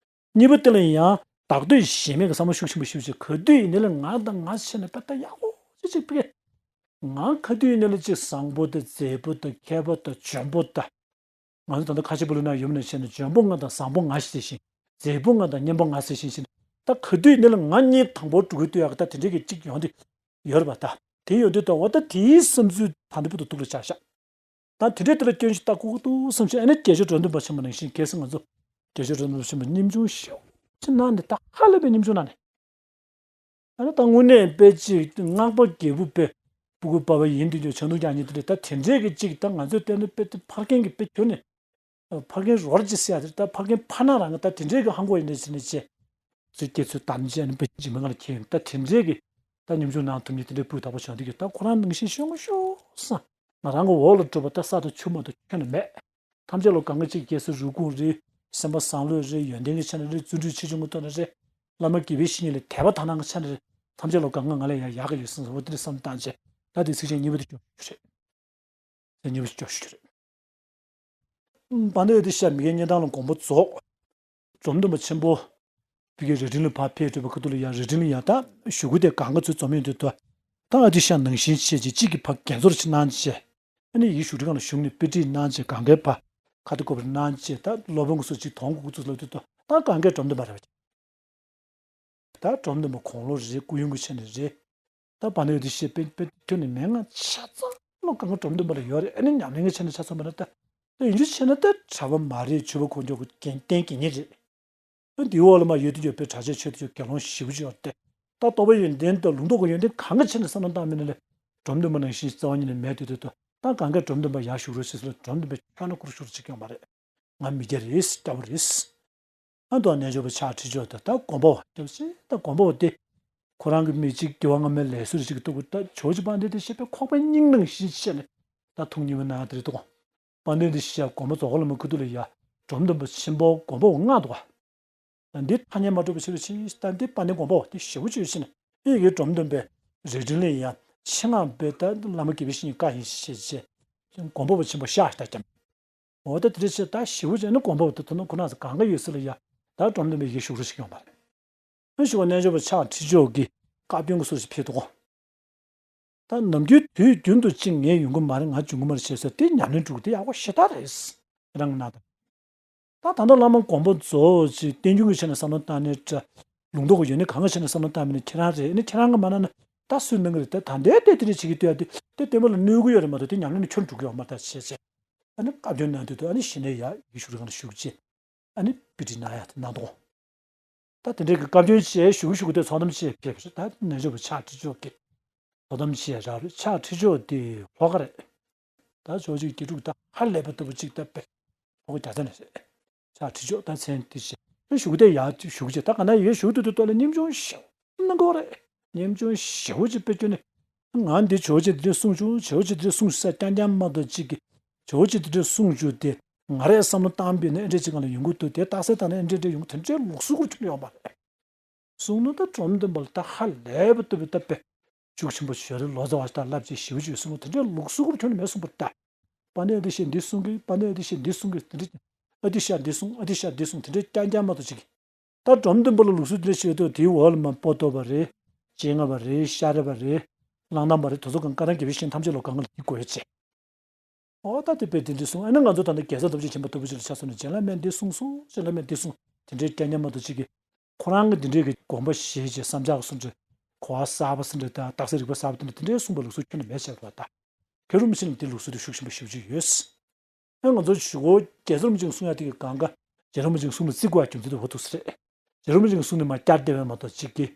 གཉིས་པ་དེ་ལ་ཡང་བདག་འདོད་ཞེན་མེད་ཀྱི་བསམ་བློ་ཤུགས་ཆེན་པོ་ཞེ་པོ་ཅིག་ག་དུས་ཡིན་ནའི་ལ་ང་དང་ང་བྱས་ནས་དཔེ་ལྟ་ཡག་པོ་ཅིག་ཅིག་ཕིག་གེ། ང་ག་དུས་ཡིན་ནའི་ལ་ཅིག་བཟང་པོ་དང་མཛེས་པོ་དང་མཁས་པོ་དང་འཇོན་པོ་དང་། ང་ཚོ་ད་ལྟ་ཁ་ཆེ་པོ་ལུས་ན་ཡོད་མ་ནས་བྱས་ནས་འཇོན་པོ་ང་དང་བཟང་པོ་ང་ཟེར་བཞིན། མཛེས་པོ་ང་དང་སྙན་པོ་ང་ཟེར་བཞིན་བཞིན། ད་ག་དུས་ཡིན་ནའི་ལ་ང་གཉིས་དང་པོ་འགྲོ་གི་ལྟོས་ཡག་གི་ད་དེ་འདྲའི་གི་ཅིག་ཡོང་དུས་ཡོད་རེད་པ་ད། དེ་ཡོད་དུས་ད་འོ་ད་དེའི་བསམ་ཚུལ་ད་འདི་བུ་དུ་སྡུག་ལ་ཆགས་ཤག་ད་དེ་འདྲའི་དེ་ལ་སྐྱོན་ཞིག་ལྟ་ཁུག་ཏུ་བསམ་ཞིག་ཨ་ནི་རྒྱལ་མཆོག་དགྲ་འདུལ་བ་ཆེན་པོ་ནང་བཞིན་གལ་སྲིད་ང་ཚོ་རྒྱལ་མཆོག་དགྲ་འདུལ་བ་ཆེན་པོ་སྙིང་ཆུང་ཞེ་པོ་ཅིག་གནང་ནས་ད་ཧ་ལས་པའི་སྙིང་ཆུང་གནང་ནས། ཨ་ནི་ད་དངོས་གནས་དཔེ་ཅིག་སྔགས་པ་རྒྱལ་པོ་དཔེ་སྤུ་གུ་པ་བ་ཡིན་དུས་ཀྱང་བྱང་ཐུགས་རྒྱ་ཉིད་དུ་རེད་ད་དེ་འདྲའི་གི་ཅིག་ད་ང་ཚོའི་ལྟས་ན་དཔེ་དེ་ཕར་རྒན་གི་དཔེ་གྱུར་ནས། ཕར་རྒན་རོར་ཅིག་ཟེར་ཡ་དེ་ད་ཕར་རྒན་ཕར་ན་རང་གི་ད་དེ་འདྲའི་གི་ཧང་གོ་ཡིན་ནས་ཟེར་ནས་ཅེ། ཚུལ་སྐྱེ་ཚུལ་དམ་བཅས་ནི་དཔེ་ཇི་མི་ང་ལ་ཁྱེད་ཡིན་ད་དེ་འདྲའི་གི་ད་སྙོམས་འཇུག་ནང་ཐུབ་ཉིད་དེ་འདྲའི་སྤུས་དག་པོ་བྱུང་དུས་ཀྱི་ད་ཁོ་རང་ནང་བཞིན་ཤོད་ངོ་ཤོག་བསམ། ང་རང་གི་འོག་ལ་གྲུབ་པ་ད་ས་དང་ཆུ་མ་གཏོགས་ཁྱོན་ནས་མེད། ཐམས་ཅད་ལ་གང་ག་གཅིག་སྐྱེ་སྲིད་རུས་ཁུངས་རེད། སེམས་པ་བཟང་ལོས་རེད། ཡོན་ཏན་གྱི་ཆ་ནས་རེད། བརྩོན་འགྲུས་ཆེ་ཆུང་གི་ཐོག་ནས་རེད། བླ་མ་དགེ་བའི་བཤེས་གཉེན་ལ་དད་པ་དག་སྣང་གི་ཆ་ནས་རེད། ཐམས་ཅད་ལ་གང་ག་ང་ལས་ཡང་ཡག་གི་ཡོད་སེམས་འོ་དེ་འདྲ་བསམ་བཏང་བྱས་ད་དེ་ཚིགས་བཅད་གཉིས་པ་དེ་སྐྱོར་ཞུ་རྒྱུ་རེད། དེ་གཉིས་པ་སྐྱོར་ཞུ་རྒྱུ་རེད། བ་འདོད་དེ་ཤ་མི་རྒན་གཉན་ཐང་ལ་དགོངས་པ་རྫོགས། འབྲོམ་སྟོན་པ་ཆེན་པོ། བོད་ཀྱི་རྭ་སྒྲེང་ལ་ཕར་ཕེབས་འགྲོ་བའི་ཁ་ཐུག་ལ་ཡང་རྭ་སྒྲེང་ལ་ཡང་ད་གཞུག་གུ་དེ་གང་ག་ཚུལ་འཛོམས་ཡོང་དུས་ད། ད་ཨ་ཏི་ཤ་ནང་བཞིན་བྱས་ཀྱི་གཅིག་གིས་ཕར་རྒྱ་མཚོར་ཅིག་གནང་བྱས། ཨ་ནི་ཡིག་ཞུ་ཁྲི་ཁང་ལ་ཞུགས་ནས་དཔེ་ཁྲིད་གནང་བྱས་གང་གའི་ཕར་ཁ་ཏི་ཀོ་པར་གནང་བྱས་ད་སློབ་དཔོན་གྱི་སོ་གཅིག་དོང་གུ་གུ་ཚུགས་ལབ་དུས་ད་ད་གང་གའི་འབྲོམ་སྟོན་པ་རེད་བ། ད་འབྲོམ་སྟོན་པ་དགུང་ལོ་རེད། སྐུ་ཡོན་གྱི་ཆ་ནས་རེད། ད་བ་ནི་འདི་ཤེས་པའི་དཔེ་ཁྱོན་ནས་མན་ངག་ཆ་ཚང་ལོ་གང་ག་འབྲོམ་སྟོན་པ་ལ་ཡོད་རེད། ཨ་ནི་ཉམས་ལེན་གྱི་ཆ་ནས་ཆ་ཚང་པ་ན་ད་ད་ཡིན་རྒྱུ་བྱས་ན་ད་གྲྭ་པ་མ་རེད། ཆོས་པ་ཁོ་འཇོག་གི་རྟེན་དགེ་བསྙེན་རེད། ཨ་འདིའི་འོག་ལ་མ་ཡོད་དུས་ཡོད་པའི་གྲྭ་ཆས་ཆོས་དུ་དགེ་སློང་ཞེ་པོ་ཅིག་ཡོད་རེད། ད་རྟོགས་པའི་ཡོན་ཏན་དང་ལུང་རྟོགས་ཀྱི་ཡོན་ཏན་གང་ག་ཆ་ནས་བསམ་བློ་བཏང་མིན་ན་ལས་འབྲོམ་སྟོན་པ་ནང་བཞིན་རྩ་བ་ཉིད་ནས་མེད་དུས་དུས་ད་གང་ག་འབྲོམ་སྟོན་པ་ཡར་བཞུགས་རོགས་ཞེས་ཟེར་ལ་འབྲོམ་སྟོན་པས་ཁྱོན་ནས་ཁུར་ཤུར་བྱེད་ཀྱི་ཡོད་མ་རེད། ང་མི་སྐྱ་རེད། སྐྱ་བོ་རེད། ཨ་མདོ་རྣལ་འབྱོར་པ་ཕྱག་ཁྲིད་ཕྱོགས་དེ་ད་དགོན་པ་བ་སྐྱབས་ཆེ་ད་དགོན་པ་བ་དེ། ཁོ་རང་གི་མི་གཅིག་དགེ་བ་སྔ་མའི་ལས་གསོལ་ཞིག་གི་ལྟོ་གོས་ད་ཇོ་བོ་རྗེ་དཔལ་ལྡན་དེ་བཤད་པའི་ཁོག་པའི་སྙིང་ནང་བཞིན་བཤད་ནས་ད་ཐུགས་མཉེས་པོ་གནང་ཡ་དེ་རེད་དོ། དཔལ་ལྡན་དེ་བཤད་དགོན་པ་རྫོགས་ཁ་ལ་མ་ཁུ་ཐུག་ལ་ཡ་འབྲོམ་སྟོན་པ་ཆེན་པོ་དགོན་པ་བ་མངགས་འདུག་ག་ད་འདི་ཐ་སྙད་མ་གྲུབ་པ་ཞིག་ལ་ཕྱིན་ད་འདི་དཔལ་ལྡན་དགོན་པ་བ་དེ་ཞེ་པོ་ཅིག་ཕྱིན་ཨེ་ཡི་འབྲོམ་སྟོན་པས་རྭ་སྒྲེང་ལ་ཡ་ཆེད་མངགས་པའི་ད་བླ་མ་དགེ་བའི་བཤེས་གཉེན་བཀའ་ཡིན་ཞེས་བྱས་དགོན་པ་བ་ཆེན་པོ་ཤག་ད་ཀྱང་། འོ་ད་དེ་འདྲ་བྱས་ད་ཞེ་པོ་བྱས་ན་དགོན་པ་བ་དེ་དོ་སྣང་ཁོ་ན་ཚོ་གང་ག་ཡོད་ས་ལ་ཡ་ད་འབྲོམ་སྟོན་པའི་ཡིག་ཞུ་རོགས་ཞིག་ཡོང་བ་རེད། ཨ་ཞུ་བ་རྣལ་འབྱོར་པ་ཕྱག་ཁྲིད་ཕྱོགས་ཀྱི་བཀའ་བཀྱོན་གྱི་སོར་ཞིག་ཕེབས་འདུག་གོ། ད་ནམ་རྒྱུན་དུས་རྒྱུན་དུ་ཅིག་ངས་ཡོང་གི་མ་རེད། ང་འབྱུང་གི་མ་རེད་བྱས་ཟེར་དེ་ཉམས་ལེན་དྲུག་དེ་ཡག་པོ་ཞེ་དྲག་རེད། རང་གི་ན་ད། ད་ད་ལྟ་བླ་མ་དགོངས་པ་རྫོགས་ཅིག་བསྟན་འགྱུར་གྱི་ཆ་ནས་བསམ་བློ་བཏང་ནས་ད། ལུང་རྟོགས་ཀྱི་ཡོན་ཏན་གང་གི་ཆ་ནས་བསམ་བློ་བཏང་མིན་ན་ཁྱེད་རང་རེད། ཨ་ནི་ཁྱེད་རང་གི་མ་གནང་ན་ད་སུས་གནང་གི་རེད། ད་ད་ལྟའི་ལྟས་དེ་འདྲ་བྱེད་ཀྱི་ལྟོས་ཡ་དེ་དེ་བསྟན་པ་ལ་གནོད་ཀྱི་ཡོད་རེད་མ་གཏོགས་དེ་ཉམས་ལེན་ནི་ཁྱོན་འགྲོ་གི་ཡོད་མ་རེད་ད་བྱས་བྱས། ཨ་ནི་བཀའ་བཀྱོན་གནང་དུས་དུ་ཨ་ནི་གཞི་ནས་ཡ་ཡིག་ཞུ་རུ་གང་ལ་ཞུགས་རྗེས་ཨ་ནི་དཔེ་ཁྲིད་གནང་ཡ་དེ་གནང་དོ། ད་དེ་འདྲའི་གི་བཀའ་བཀྱོན་བྱས་བཞུགས་བཞུགས་དེ་ཚོགས་གཏམ་བྱས་ཕེབས་རེད། ད་ནན་ཆོས་པ་ཕྱག་ཁྲི་ཆོག་གི་ཚོགས་གཏམ་བྱས་རག་རེད། ཕྱག་ཁྲི་ཆོག་དེ་ལྷོ་ཁ་རེད། ད་ཕྱོགས་གཅིག་དགེ་ཕྲུག་ད་ཧ་ལས་པ་ལྟ་བུ་གཅིག་ད་དཔེ་ཧོ་རྒྱ་ཚ་ནས་རེད། ཕྱག་ཁྲི་ཆོག་ད་མཚན་དེ་བྱས་བཞུགས་དེ་ཡར་བཞུགས་བྱས། ད་ག་ན་ཡོད་བཞུགས་དུས་དུས་ལ་ཉམ་ཆུང་ཞེ་པོ་གནང་གི་རེད། ཉམ་ཆུང་ཞེ་པོ་ཅིག་དཔེ་སྐྱོན་ནི། ང་འདི་ཇོ་བོ་རྗེ་འདི་འདྲས་གསུང་བྱུང་། ཇོ་བོ་རྗེ་འདི་འདྲས་གསུང་ས་རྐྱང་རྐྱང་མ་གཏོགས་གཅིག་གི་ཇོ་བོ་རྗེ་འདི་འདྲས་གསུང་བྱུང་དེ་ང་རས་བསམ་བློ་བཏང་པས་ན་ཨེ་འདྲས་ཅིག་ང་ལ་ཡོང་གི་འདུག་དེ་རྟགས་གསལ་དང་ན་ཨེ་འདྲས་འདྲས་ཡོང་གི་དེ་འདྲས་ལུགས་སྲོལ་ཁུར་ཁྱོན་ཡོང་བ་རེད། གསུང་ནོ་ད་འབྲོམ་སྟོན་པ་ལ་ད་ཧ་ལས་པ་ལྟ་བུའི་ད་དཔེ་ཤུགས་ཆེན་པོ་ཞོ་རེ་ལོ་ཙཱ་བ་ཞིག་ད་ལབ་ཅིག་ཞིབ་ཅིག་གསུང་བ་དེ་འདྲས་ལུགས་སྲོལ་ཁུར་ཁྱོན་མེད་གསུང་པར་ད། པ་ནས་འདི་བཤད་འདི་གསུང་གི། པ་ནས་འདི་བཤད་འདི་གསུང་གི་དེ་འདྲས། ཨ་འདི་ཤ་འདི་གསུང་། ཨ་འདི་ཤ་འདི་གསུང་དེ་འདྲས་རྐྱང་རྐྱང་མ་གཏོགས་གཅིག་གི་ད་འབྲོམ་སྟོན་པ་ལ་ལུགས་སྲོལ་དེ་འདྲ་བྱེད་དུས་དེའི་འོག་ལ་མ་པོ་ཏོ་བ་རེད། སྤྱན་སྔ་བ་རེད། ཤཱ་ར་བ་རེད། གླང་དར་མ་རེད། དེ་ཚོ་གང་བཀའ་ཐང་རྒྱལ་པོའི་ཞིང་ཐམས་ཅད་ལ་གང་ག་ལ་ཡིད་དགོས་ཡོད་ཅེས། ཨོ་ད་དེ་དཔེ་དེ་འདྲ་གསུངས། ཨ་ནི་ང་ཚོ་ད་ནི་རྒྱལ་ཚབ་ཐམས་ཅད་མཁྱེན་པ་ལྟ་བུ་ཅིག་ལ་ཆ་མཚོན་ནས་རྗེ་བླ་མས་འདི་གསུངས་སོ། རྗེ་བླ་མས་འདི་གསུངས་དེ་འདྲའི་སྐད་སྙན་མ་གཏོགས་ཅིག་གིས་ཁོ་རང་གི་འདི་འདྲའི་གི་དགོངས་པ་བཞེས་བྱས་བསམ་འཆར་གསུངས་བྱས་གོ་བ་གསར་པ་ཟེར་འདྲ་དང་རྟགས་གསལ་རིག་པ་གསར་པ་དེ་འདྲ་དེ་འདྲའི་གསུངས་པ་ལུགས་སྲོལ་ཁྱོན་ནས་མེད་ཟེར་བ་ད། མཁན་རིན་པོ་ཆེ་ལ་འདི་ལུགས་སྲོལ་དེ་ཤུགས་ཆེན་པོ་ཞེ་པོ་ཅིག་ཡོད། ཨེ་ང་ཚོ་གཞུག་གུ་རྒྱལ་ཚབ་རིན་པོ་ཆེས་གསུང་ཡག་དེ་གི་གང་ག་རྒྱལ་བ་རིན་པོ་ཆེས་གསུང་ལ་བརྩི་དགོས་ཡག་རྒྱུ་མཚན་དེ་འོ་འདུག་ཟེར། རྒྱལ་བ་རིན་པོ་ཆེས་གསུང་ནས་མར་བསྐྱར་བསྡད་པའི་མ་གཏོགས་གཅིག་གིས་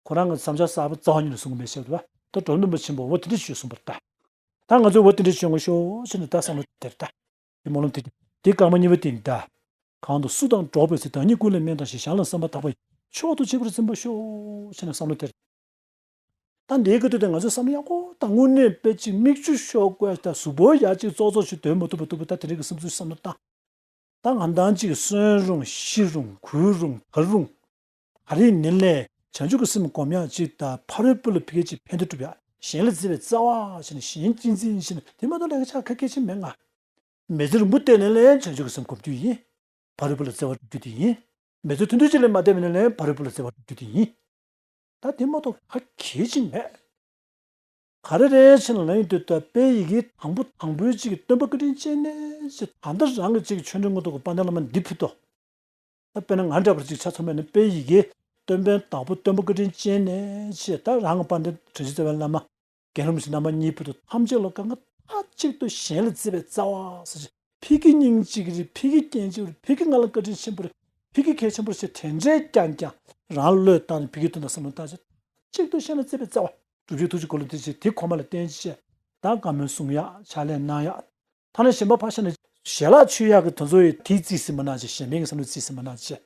ཁོ་རང་གི་བསམ་འཆར་གསར་པ་རྩ་བ་ཉིད་ནས་གསུང་གི་མེད་ཟེར་བ། ད་འབྲོམ་སྟོན་པ་ཆེན་པོས་འོ་དེ་འདྲ་ཞིག་གསུངས་པར་ལྟ། ད་ང་ཚོས་འོ་དེ་འདྲ་ཞིག་ཡོང་གི་ཤོག་ཟེར་ནས་ད་བསམ་བློ་དེར་ལྟ། དེ་སྨོན་ལམ་དེ་དེ་སྐར་མ་གཉིས་པ་དེ་ཡིན་ད། གང་དུ་སུ་དང་འགྲོགས་པའི་ཚེ། བདག་ཉིད་ཀུན་ལས་དམན་དང་ཞེས། གཞན་ལ་བསམ་པ་དག་པ་ཡིས། མཆོག་ཏུ་གཅེས་པར་འཛིན་པར་ཤོག་ཟེར་ནས་བསམ་བློ་དེར། ད་འདིའི་སྐབས་དུས་དེ་ང་ཚོས་བསམ་བློ་ཡག་པོ་དང་དངོས་གནས་དཔེ་ཅིག་མིག་ཆུ་ཤོར་དགོས་ད་གཟུགས་པོ་ཡ་གཅིག་ཙོག་ཙོག་ཞིག་སྡོད་མ་ཐུབ་པ་ཐུབ་པ་ད་དེ་རིགས་ཀྱི་བསམ་ཚུལ་བསམ་བློ་བཏང་། ད་ང་དང་གཅིག་གསོན་རུང་ཤི་རུང་རྒུད་རུང་ཐར་རུང་། ག་རེ་ཡིན་ནའི་བྱང་ཆུབ་ཀྱི་སེམས་སྒོམ་ཡག་གཅིག་དང་ཕ་རོལ་པོ་ལ་ཕ་གི་གཅིག་ཕན་བདེ་སྒྲུབ་ཡག་གཞན་ལ་བརྩེ་བའི་རྩ་བ་ཞེས་ནས་གཞན་གཅེས་འཛིན་ཞེས་ནས་དེ་མ་གཏོགས་ལས་ཀ་ཆ་ཁ་སྐད་ཆ་མེད་ང་། མི་ཚེ་རིང་པོ་བསྡད་ནའི་བྱང་ཆུབ་ཀྱི་སེམས་སྒོམ་རྒྱུ་ཡིན། ཕ་རོལ་པོ་ལ་བརྩེ་བ་སྒྲུབ་རྒྱུ་དེ་ཡིན། མི་ཚེ་ཐུང་ཐུང་ཅིག་ལས་མ་བསྡད་པ་ནའི་ཕ་རོལ་པོ་ལ་བརྩེ་བ་སྒྲུབ་རྒྱུ་དེ་ཡིན། ད་དེ་མ་གཏོགས་ཁ་གྱེས་ཅིག་མེད། ག་རེ་རེད་ཅེས་ན་ལན་དུ་ད་དཔེ་ཡི་གེ་དང་པོ་དང་པོའི་གཅིག་གི་སྟོན་པ་བཀའ་དྲིན་ཅན་ནས་ཅེས་ད་ལྟ་རང་གི་གཅིག་གི་ཆོས་འབྲེལ་མངོན་རྟོགས་ཀྱི་དཔལ་ལྡན་བླ་མ་འདི་ཕུལ་ཏོ། ད་དཔེར་ན་ང་འདྲ་བར་གཅིག་ཆ་མཚོན་པ་ཡིན་ན་དཔེ་ཡི་གེ་སྟོན་པའི་དང་པོ་སྟོན་པ་བཀའ་དྲིན་ཅན་ནས་ཅེས་ད་རང་གི་དཔལ་ལྡན་དྲིན་ཅན་རྩ་བའི་བླ་མ་རྒན་རིན་པོ་ཆེ་རྣམ་པ་གཉིས་ཕུལ་ཏོ། ཐམས་ཅད་ལ་གང་ག་མཐའ་གཅིག་ཏུ་གཞན་ལ་བརྩེ་བའི་རྩ་བ་ཟེར་ཅིག་ཕ་གི་སྙིང་གཅིག་རེད། ཕ་གི་རྒྱན་གཅིག་རེད། ཕ་གི་ང་ལ་བཀའ་དྲིན་ཆེན་པོ་རེད། ཕ་གི་གལ་ཆེན་པོ་རེད་ཟེར་དེ་འདྲའི་རྐྱང་རྐྱང་རང་བློས་བཏང་ནས་ཕ་གིའི་དོན་དང་བསམ་བློ་བཏང་བྱས་གཅིག་ཏུ་གཞན་ལ་བརྩེ་བའི་རྩ་བ། སྒྲུབ་བརྒྱུད་ཐུགས་རྗེ་འཁོར་ལོ་དེ་བྱས་དེ་ཁོ་མ་ལ་བརྟེན་བྱས་ད་བཀའ་མོལ་གསུང་ཡག་ཕྱག་ལས་གནང་ཡག་ཐ་ན་གཞན་པ་ཕར་བཞག་ན་ཞལ་ལག་མཆོད་ཡག་གི་དེ་ཚོ་ཡི་དེའི་རྩིས་ཟིན་པ་གནང་བྱས་གཞན་ཕན་གྱི་བསམ་བློའི་རྩིས་ཟིན་པ་གནང་བྱས།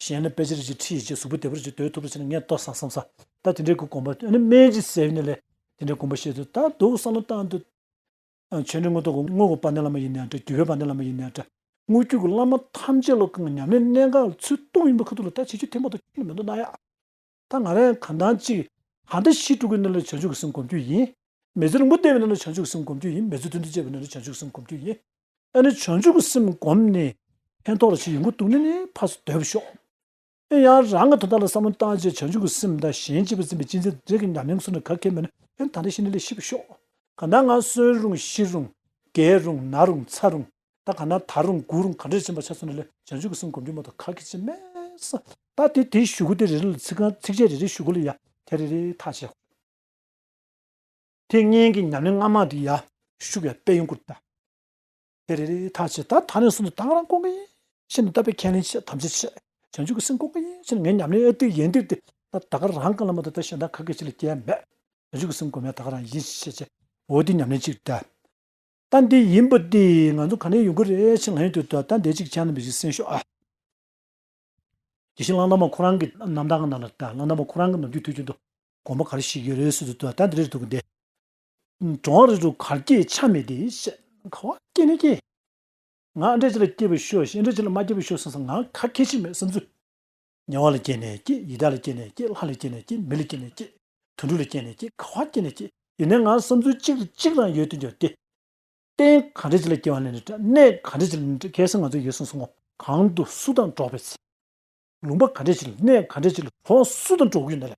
གཞན་ལ་དཔེ་ཆ་རེ་ཅིག་ཁྲིད་ཡིན་ཅེས་གཟུགས་པོ་བདེ་པོ་རེ་ཅིག་སྡོད་ཐུབ་པ་བྱས་ན་ངས་ལྟོས་སང་བསམ་ས། ད་དེ་འདྲའི་གི་དགོངས་པ་ཨ་ནི་སྨན་གྱི་ཟས་ནས་ལས་དེ་འདྲའི་དགོངས་པ་བཞེས་དུས་ད་འདུག་བསམ་བློ་བཏང་དུས། ཆོས་འབྲེལ་མངོན་རྟོགས་ཀྱི་དངོས་ཀྱི་དཔལ་ལྡན་བླ་མ་ཡིན་ནའང་འདྲ། བརྒྱུད་པའི་དཔལ་ལྡན་བླ་མ་ཡིན་ནའང་འདྲ། དངོས་བརྒྱུད་ཀྱི་བླ་མ་ཐམས་ཅད་ལ་ཁོང་གི་ཉམས་ལེན་གནད་འགག་ལ་ཚུར་གཏོང་ཡིན་པ་ཁ་ཐུག་ལ་ད་བྱེད་རྒྱུ་དེ་མ་གཏོགས་ཁྱོན་ནས་མི་འདུག་ན་ཡ། ད་ང་རང་གང་ལྟར་ཅིག་གང་འདྲ་ཤི་འགྲོ་གི་ནི་ལ་བྱང་ཆུབ་ཀྱི་སེམས་སྒོམ་རྒྱུ་ཡིན། མི་ཚེ་རིང་པོ་བསྡད་པའི་ནང་ལ་བྱང་ཆུབ་ཀྱི་སེམས་སྒོམ་རྒྱུ་ཡིན། མི་ཚེ་ཐུང་ཐུང་སྤྱད་པའི་ནང་ལ་བྱང་ཆུབ་ཀྱི་སེམས་སྒོམ་རྒྱུ་ཡིན། ཨ་ནི་བྱང་ཆུབ་ཀྱི་སེམས་སྒོམ་ནས་ཕན་ཐོགས་ལ་ཅིག་ཡོང་གི་འདུག་ན་ནི་ཕར་ཚུར་སྡོད་པ་ཤོག་ཨེ་ཡང་རང་གི་དོན་དག་ལ་བསམ་བློ་བཏང་བྱས་བྱང་ཆུབ་ཀྱི་སེམས་དང་གཞན་གཅེས་པར་འཛིན་པའི་གཅེས་འཛིན་དེ་གི་ཉམས་ལེན་སོང་ན་ག་གེ་མེད་ན་ཨེ་ད་ལྟ་ཤི་ནི་ལས་ཤི་བ་ཤོག་གང་ལྟར་ང་གསོན་རུང་ཤི་རུང་རྒས་རུང་ན་རུང་ཚ་རུང་ད་ག་ན་ད་རུང་སྒུག་རུང་ག་འདྲ་ཕྱིན་པ་ཆ་སོང་ན་ལས་བྱང་ཆུབ་ཀྱི་སེམས་སྒོམ་རྒྱུ་མ་གཏོགས་ག་གེ་ཅིག་མེད་ས། ད་དེ་དེའི་གཞུག་གུ་དེ་རེ་རེ་ལ་ཚིག་རྐང་ཚིགས་བཅད་རེ་རེའི་གཞུག་གུ་ལ་ཡ་དེ་རེ་རེ་ཐག་བཅད། དེ་སྔོན་གྱི་ཉམས་ལེན་སྔ་མ་དེ་ཡ་ཤུགས་ཡ་དཔེ་ཡོང་ཁུར་ད། དེ་རེ་རེ་ཐག་བཅད། ད་ད་ནས་བཟུང་སྟེ་ད་ག་རང་སྐོང་གི་ཡིན་ཞེས་ནས་ད་དཔེ་ཁས་ལེན་བྱས་དམ་བཅའ་བྱས། བྱང་ཆུབ་ཀྱི་སེམས་སྐོང་གི་ཡིན་ཞེས་ནས་ངའི་ཉམས་ལེན་ཨེ་ཏིག་ཡན་ཏིག་དེ་ད་ད་ག་རང་གང་ལ་མ་ད་ད་གཞན་དག་ག་གེ་ཅིག་ལ་སྐྱེ་ཡ་མེད། བྱང་ཆུབ་ཀྱི་སེམས་སྒོམ་ཡ་ད་ག་རང་ཡིན་ཞེས་བྱས། འོ་དེ་ཉམས་ལེན་གཅིག་ད། ད་འདི་ཡིན་པ་འདི་ང་ཚོ་ག་ནས་ཡོང་གི་རེད་ཅེས་ང་ཡོང་དུས་ད་ད་འདི་གཅིག་ཆ་ན་མི་ཞིག་གསན་ཤོག་ཨ། དེ་བཞིན་གླང་དར་མ་ཁོ་རང་གི་རྣམ་ཐར་གི་ནང་ལ་ད་གླང་དར་མ་ཁོ་རང་གི་ནམ་རྒྱུན་དུས་རྒྱུན་དུ་དགོངས་པ་ག་རེ་བཞེས་ཀྱི་ཡོད་རེད་ཟེར་དུས་ད་འདི་རེད་འདུག་གི་འདི། གྲོང་རེ་རུ་གར་སྐྱེས་ཆ་མེད་དེ་ཞེས་ག་བ་སྐྱེས་ནས་སྐྱེས། ང་ཨ་འདྲ་ཅིག་ལ་སྐྱེས་པ་ཤོག་ཞེས་ཨ་འདྲ་ཅིག་ལ་མ་སྐྱེས་པ་ཤོག་བསམ་བསམ་ང་ག་གེ་ཅིག་མེད་བསམ་ཚུལ། དམྱལ་བ་ལ་སྐྱེས་ནས་སྐྱེས། ཡི་དྭགས་ལ་སྐྱེས་ནས་སྐྱེས། ལྷ་ལ་སྐྱེས་ནས་སྐྱེས། མི་ལ་སྐྱེས་ནས་སྐྱེས། དུད་འགྲོ་ལ་སྐྱེས་ནས་སྐྱེས། ག་བ་སྐྱེས་ནས་སྐྱེས། ཡིན་ནའི་ང་བསམ་ཚུལ་གཅིག་རེ་གཅིག་རང་ཡོད་དུ་འགྱུར་ཏེ། རྟེན་ག་འདྲ་ཅིག་ལ་སྐྱེ་བ་ལེན་ནས་འདྲ། གནས་ག་འདྲ་ཅིག་ལ་ལེན་འདྲ། ཁ་སང་ང་ཚོ་ཡོད་གསུངས་སོང་ངོ་། གང་དུ་སུ་དང་འགྲོགས་པའི་ཚེ། ལུང་པ་ག་འདྲ་ཅིག་ལ་གནས་ག་འདྲ་ཅིག་ལ་གྲོགས་སུ་དང་འགྲོགས་ཀྱི་ཡོད་ན་ལས།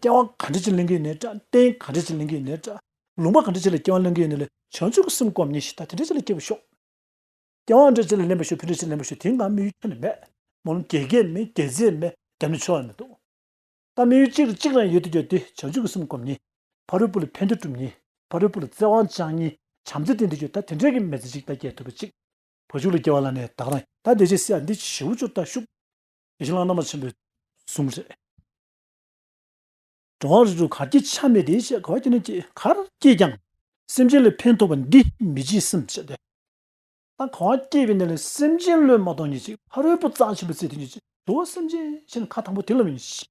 སྐྱེ་བ་ག་འདྲ་ཅིག་ལེན་གྱི་ཡོད་ནའི་འདྲ། རྟེན་ག་འདྲ་ཅིག་ལེན་གྱི་ཡོད་ནའི་འདྲ། ལུང་པ་ག་འདྲ་ཅིག་ལ་སྐྱེ་བ་ལེན་གྱི་ཡོད་ན་ལས་བྱང་ཆུབ་ཀྱི་སེམས་སྒོམ་ནི་ཞིག་ད་དེ་འདྲ་ཅིག་ལ་སྐྱེ་བ་ཤོག་སྐྱེ་བ་འདྲ་ཅིག་ལ་ལེན་པ་ཤོག་ཕུ་འདྲ་ཅིག་ལ་ལེན་པ་ཤོག་དེ་ང་དམིགས་ཡུལ་ཁྱོན་ནས་མེད། མོ་ལ་དགེ་རྒན་མེད། དགེ་རྩས་མེད། རྒྱབ་ནས་ཆོག་ཡ་མི་འདུག་ད་དམིགས་ཡུལ་གཅིག་རེ་གཅིག་རང་ཡོད་དུ་ཡོད་དེ་བྱང་ཆུབ་ཀྱི་སེམས་སྒོམ་ནི། ཕ་རོལ་པོ་ལ་ཕན་བདེ་སྒྲུབ་ནི། ཕ་རོལ་པོ་ལ་བརྩེ་བ་བཅངས་ནི། བྱམས་བརྩེ་བསྟེན་དུ་གྱུར། ད་དེ་འདྲའི་གི་མི་ཚེ་གཅིག་ད་སྐྱེལ་ཐུབ་པ་གཅིག་བུ་ཕྱུགས་ལ་སྐྱེ་བ་ལ་ནས་ད་ག་རང་ད་དེ་ཅི་སྲིད་ཨ་འདི་ཞེའུ་ཅོ་ད་ཤུགས། དེ་བཞིན་གླང་དར་མ་ཆེན་པོས་ གསུམ་རེད། འགྲོ་བ་རིགས་དྲུག་གར་སྐྱེས་ཆ་མེད་དེ་ཞེས་ག་བ་སྐྱེས་ན་སྐྱེས་གར་སྐྱེས་ཀྱང་སེམས་ཅན་ལ་ཕན་ཐོགས་པ་འདི་མི་བྱེད་སེམས་ཞེས་ཏེ། ད་ག་བ་སྐྱེས་པའི་ནང་ལ་སེམས་ཅན་བློས་མ་གཏོང་ཉིད་ཅིག་ཕ་རོལ་པོ་རྩ་ཆེན་པོ་བརྩེ་དེ་ཉིད་ཅིག་དུ་བ་སེམས་ཅན་ཞེས་ན་ཁ་དང་པོ་དེ་ལ་མིན་ཞིག་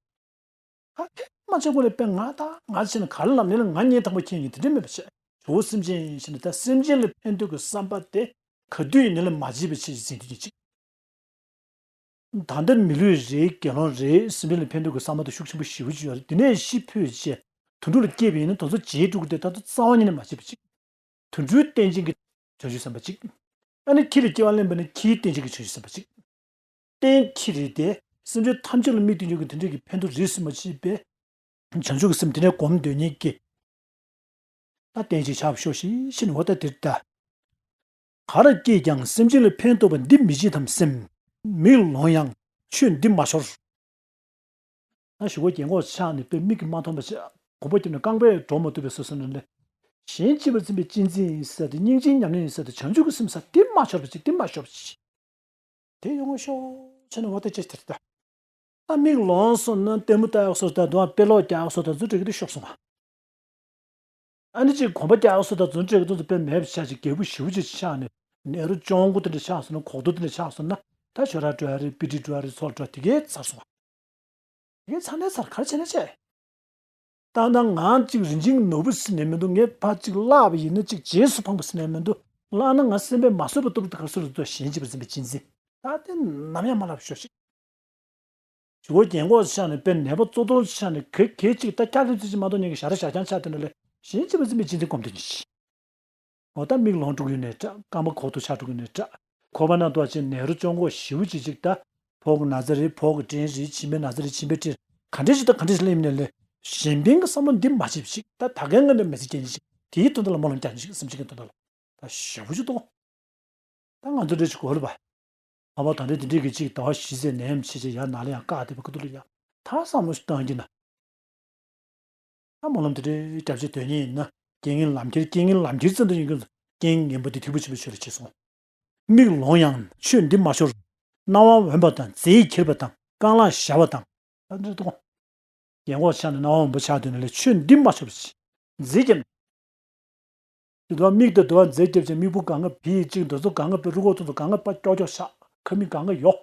ཧ་ཧེ་མ་ཆེན་པོ་ལས་པས་ང་དང་ང་ཆེ་ན་ག་ལ་ལམ་ནས་ལ་ང་ཉིད་དང་པོ་ཁྱེད་ཉིད་དེ་འདྲ་མེད་པ་བྱས། ཇོ་བོ་སེམས་ཅན་ཞེས་ནི་ད་སེམས་ཅན་ལ་ཕན་འདོད་ཀྱི་བསམ་པ་དེ་ག་དུས་ཡིན་ནའི་ལ་མ་བརྗེད་པའི་ཆེད་ཅིག་འཛིན་དུས་ཀྱི་ཅིག་ད་ལྟ་མི་ལུས་རེད། དགེ་སློང་རེད། སེམས་ཅན་ལ་ཕན་འདོད་ཀྱི་བསམ་པ་དེ་ཤུགས་ཆེན་པོ་ཞེ་པོ་ཅིག་ཡོད་རེད། དེ་ནས་ཤི་འཕོས་བྱས་དུད་འགྲོ་ལ་སྐྱེས་པ་ཡིན་ན་དེ་ཚོ་བརྗེད་འགྲོ་གི་དེ་ད་ལྟ་རྩ་བ་ཉིད་ནས་མ་བརྗེད་པ་ཅིག་དུད་འགྲོའི་རྟེན་ཅན་གྱི་བྱང་ཆུབ་སེམས་དཔའ་གཅིག་ཨ་ནི་ཁྱི་ལ་སྐྱེ་བ་ལེན་པ་ནི་ཁྱིའི་རྟེན་ཅན་གྱི་བྱང་ཆུབ་སེམས་དཔའ་གཅིག་རྟེན་ཁྱི་རེད་དེ། སེམས་ཅན་ཐམས་ཅད་ལ་དམིགས་ཏེ་འཇུག་གི་དེ་འདྲས་ཀྱི་ཕན་ཐོགས་རེད་ཟེར་མ་བྱས་པས། བྱང་ཆུབ་ཀྱི་སེམས་དེ་འདྲས་སྒོམ་འདོད་མཁན་གྱི། ད་རྟེན་ཅིག་ཆགས་ཤོག་ཤིག་ཤིན་འོ་ད་དེར་ལྟ། གར་སྐྱེས་ཀྱང་སེམས་ཅན་ལ་ཕན་ཐོགས་པ་འདི་མི་བྱེད་དམ་སེམས། མིག་ལོང་ཡང་ཆོས་འདི་མ་ཤོར། ད་ཞུ་བ་རྒན་གོག་ཆགས་ནས་དཔེ་མིག་གིས་མ་མཐོང་བ་ཆགས་གོམ་པ་བརྒྱབ་ནས་རྐང་པས་འགྲོ་མ་ཐུབ་པའི་བཟོ་བཟོ་ནས་ལས། གཞན་གཅེས་པར་འཛིན་པའི་གཅེས་འཛིན་ཡིན་ཟེར་ཏེ་སྙིང་རྗེའི་ཉམས་ལེན་ཡིན་ཟེར་ཏེ་བྱང་ཆུབ་ཀྱི་སེམས་ཟེར་འདི་མ་ཤོར་བ་ཅིག་འདི་མ་ཤོར་བ་ཅིག་དེ་ཡོང་བ་ཤོག་བྱས་ནས་འོ་ད་ཅེས་དེར་ལྟ། ད་མིག་ལོང་སོང་ན་ལྟད་མོ་ལྟ་ཡག་སོ་ད་དུང་དཔེ་ཀློག་རྒྱག་ཡག་སོ་ད་ཚོ་འགྲིག་གི་དེ་ཤོག་སོང་ང་། ཨ་ནི་ཅིག་གོམ་པ་རྒྱག་ཡག་སོ་ད་ཚོ་འགྲིག་གི་དེ་ཚོ་དཔེ་མེད་པ་ཆགས་ཅིག་རྒད་པོ་ཞེ་པོ་ཅིག་ཆགས་ནས་ནེ་རུ་ཅོང་གུ་དེ་འདྲ་ཆགས་སོང་ན་གོག་རྡོ་དེ་འདྲ་ཆགས་སོང་ན་ད་ཞོ་ར་འགྲོ་ཡ་རེད། པི་ཏི་འགྲོ་ཡ་རེད། ཚོལ་འགྲོ་དེ་གས་ཚར་སོང་ང་། དེ་གས་ཚར་ནས་ཚར་ག་རེ་བྱས་ནས་བྱས། ད་ལྟ་ང་གཅིག་རིན་ཆེན་ནོར་བུ་ཟེར་ནས་མི་འདུག་ངས་ཕར་གཅིག་བརླགས་པ་ཡིན་ན་གཅིག་རྗེས་སུ་འཕངས་པ་ཟེར་ནས་མི་འདུག་བརླགས་ན་ང་སེམས་པས་མ་བཟོད་པ་ལྟ་བུ་དེ་ག་སུ་རེད་འདུག་གཞན་གཅེས་པར་འཛིན་པའི་གཅེས་འཛིན་ད་དེ་ནམ་ཡང་མ་ལབ་ཤོག་ཤིག་ཇོ་བོ་རྒན་གོག་ཆགས་ནས་དཔེ་ནད་པ་གཙོ་ཐོར་ཆགས་ནས་གེ་གེ་གཅིག་ད་སྐྱག་ལྷེབ་ཙི་ཅིག་མ་གཏོགས་ཉན་གི་ཞ་ར་ཞ་རྐྱང་ཆགས་དེ་འདྲ་ལས་གཞན་གཅེས་པར་འཛིན་པའི་གཅེས་འཛིན་སྒོམ་དེ་ཉིད་ཤིག་འོ་ད་མིག་ལོང་འགྲོ་གི་ཡོད་ནའི་འདྲ། རྐང་པ་གོག་ཏུ་ཆག་འགྲོ་གི་ཡོད་ནའི་འདྲ། ཁོ་པ་ན་ཏོ་ཅེ་ནེ་རུ་ཅོང་གོ་ཞིའུ་ཅི་ཅིག་ད། ཕོག་གི་ན་ཚ་རེད། ཕོག་གི་དྲན་རེད། མཆིན་པའི་ན་ཚ་རེད། མཆིན་པའི་དྲན་ག་འདྲས་ཅིག་ད་ག་འདྲས་ཅིག་ལ་ཡིན་ནའི་ལས་གཞན་ཕན་གྱི་བསམ་བློ་འདི་མ་བྱེད་ཅིག་ད་ད་གའི་ངང་ནས་མི་ཚེ་སྐྱེལ་ཅིག་དེའི་དོན་དག་ལ་སྨོན་ལམ་རྒྱག་ཅིག་སེམས་ཅན་གྱི་དོན་དག་ལ་ད་ཞེ་པོ་ཅིག་གཏོང་། ད་ང་ཚོ་འདྲ་ཅིག་གོ་རེད་པ། ཨ་མ་ད་འདྲ་འདི་འདྲས་ཀྱི་ཅིག་ཟླ་བ་བཞི་ཚེ་ནད་ཡམས་ཆེ་ཆེ་ཡར་ནག་ལ་ཡང་བཀག་བསྡད་པ་ཁུ་ཐུག་ལ་ཡ་ད་བསམ་བློ་ཞིག་བཏང་གི་ན། ད་སྨོན་ལམ་དེ་འདྲའི་རྒྱབ་ཆེ་དོན་གཉིས་ཡིན་ན་རྐྱེན་ངན་ལམ་ཁྱེར་རྐྱེན་ངན་ལམ་ཁྱེར་ཙམ་དུ་ཡིན་ཀྱང་རྐྱེན་ངན་པ་འདི་ཐེག་པ་ཆེན་པོའི་ཆོས་ལ་བྱེད་སོང་། མིག་ལོང་ཡང་ཆོས་འདི་མ་ཤོར། རྣ་བ་འོན་པ་དང་རྫས་ཁྱེར་བ་དང་རྐང་ལག་ཞ་བ་དང་། ད་འདིར་གཏོང་། རྒན་གོག་ཆགས་ནས་རྣ་བ་འོན་པ་ཆགས་དོན་ལས་ཆོས་འདི་མ་ཤོར་བ་ཅིག་རྫས་ཀྱང་། དེ་དུས་མིག་དང་དུ་བ་རྫས་བརྒྱབ་ཅིང་མིག་བུ་གང་ག་བི་ཅིག་འདི་ཚོ་གང་ག་པའི་རུ་ཁོག་ཚོ་ཚོ་གང་ག་པ་ཀྱོག་ཀྱོག་ཆགས་ཁ་མིག་གང་ག་ཡོ།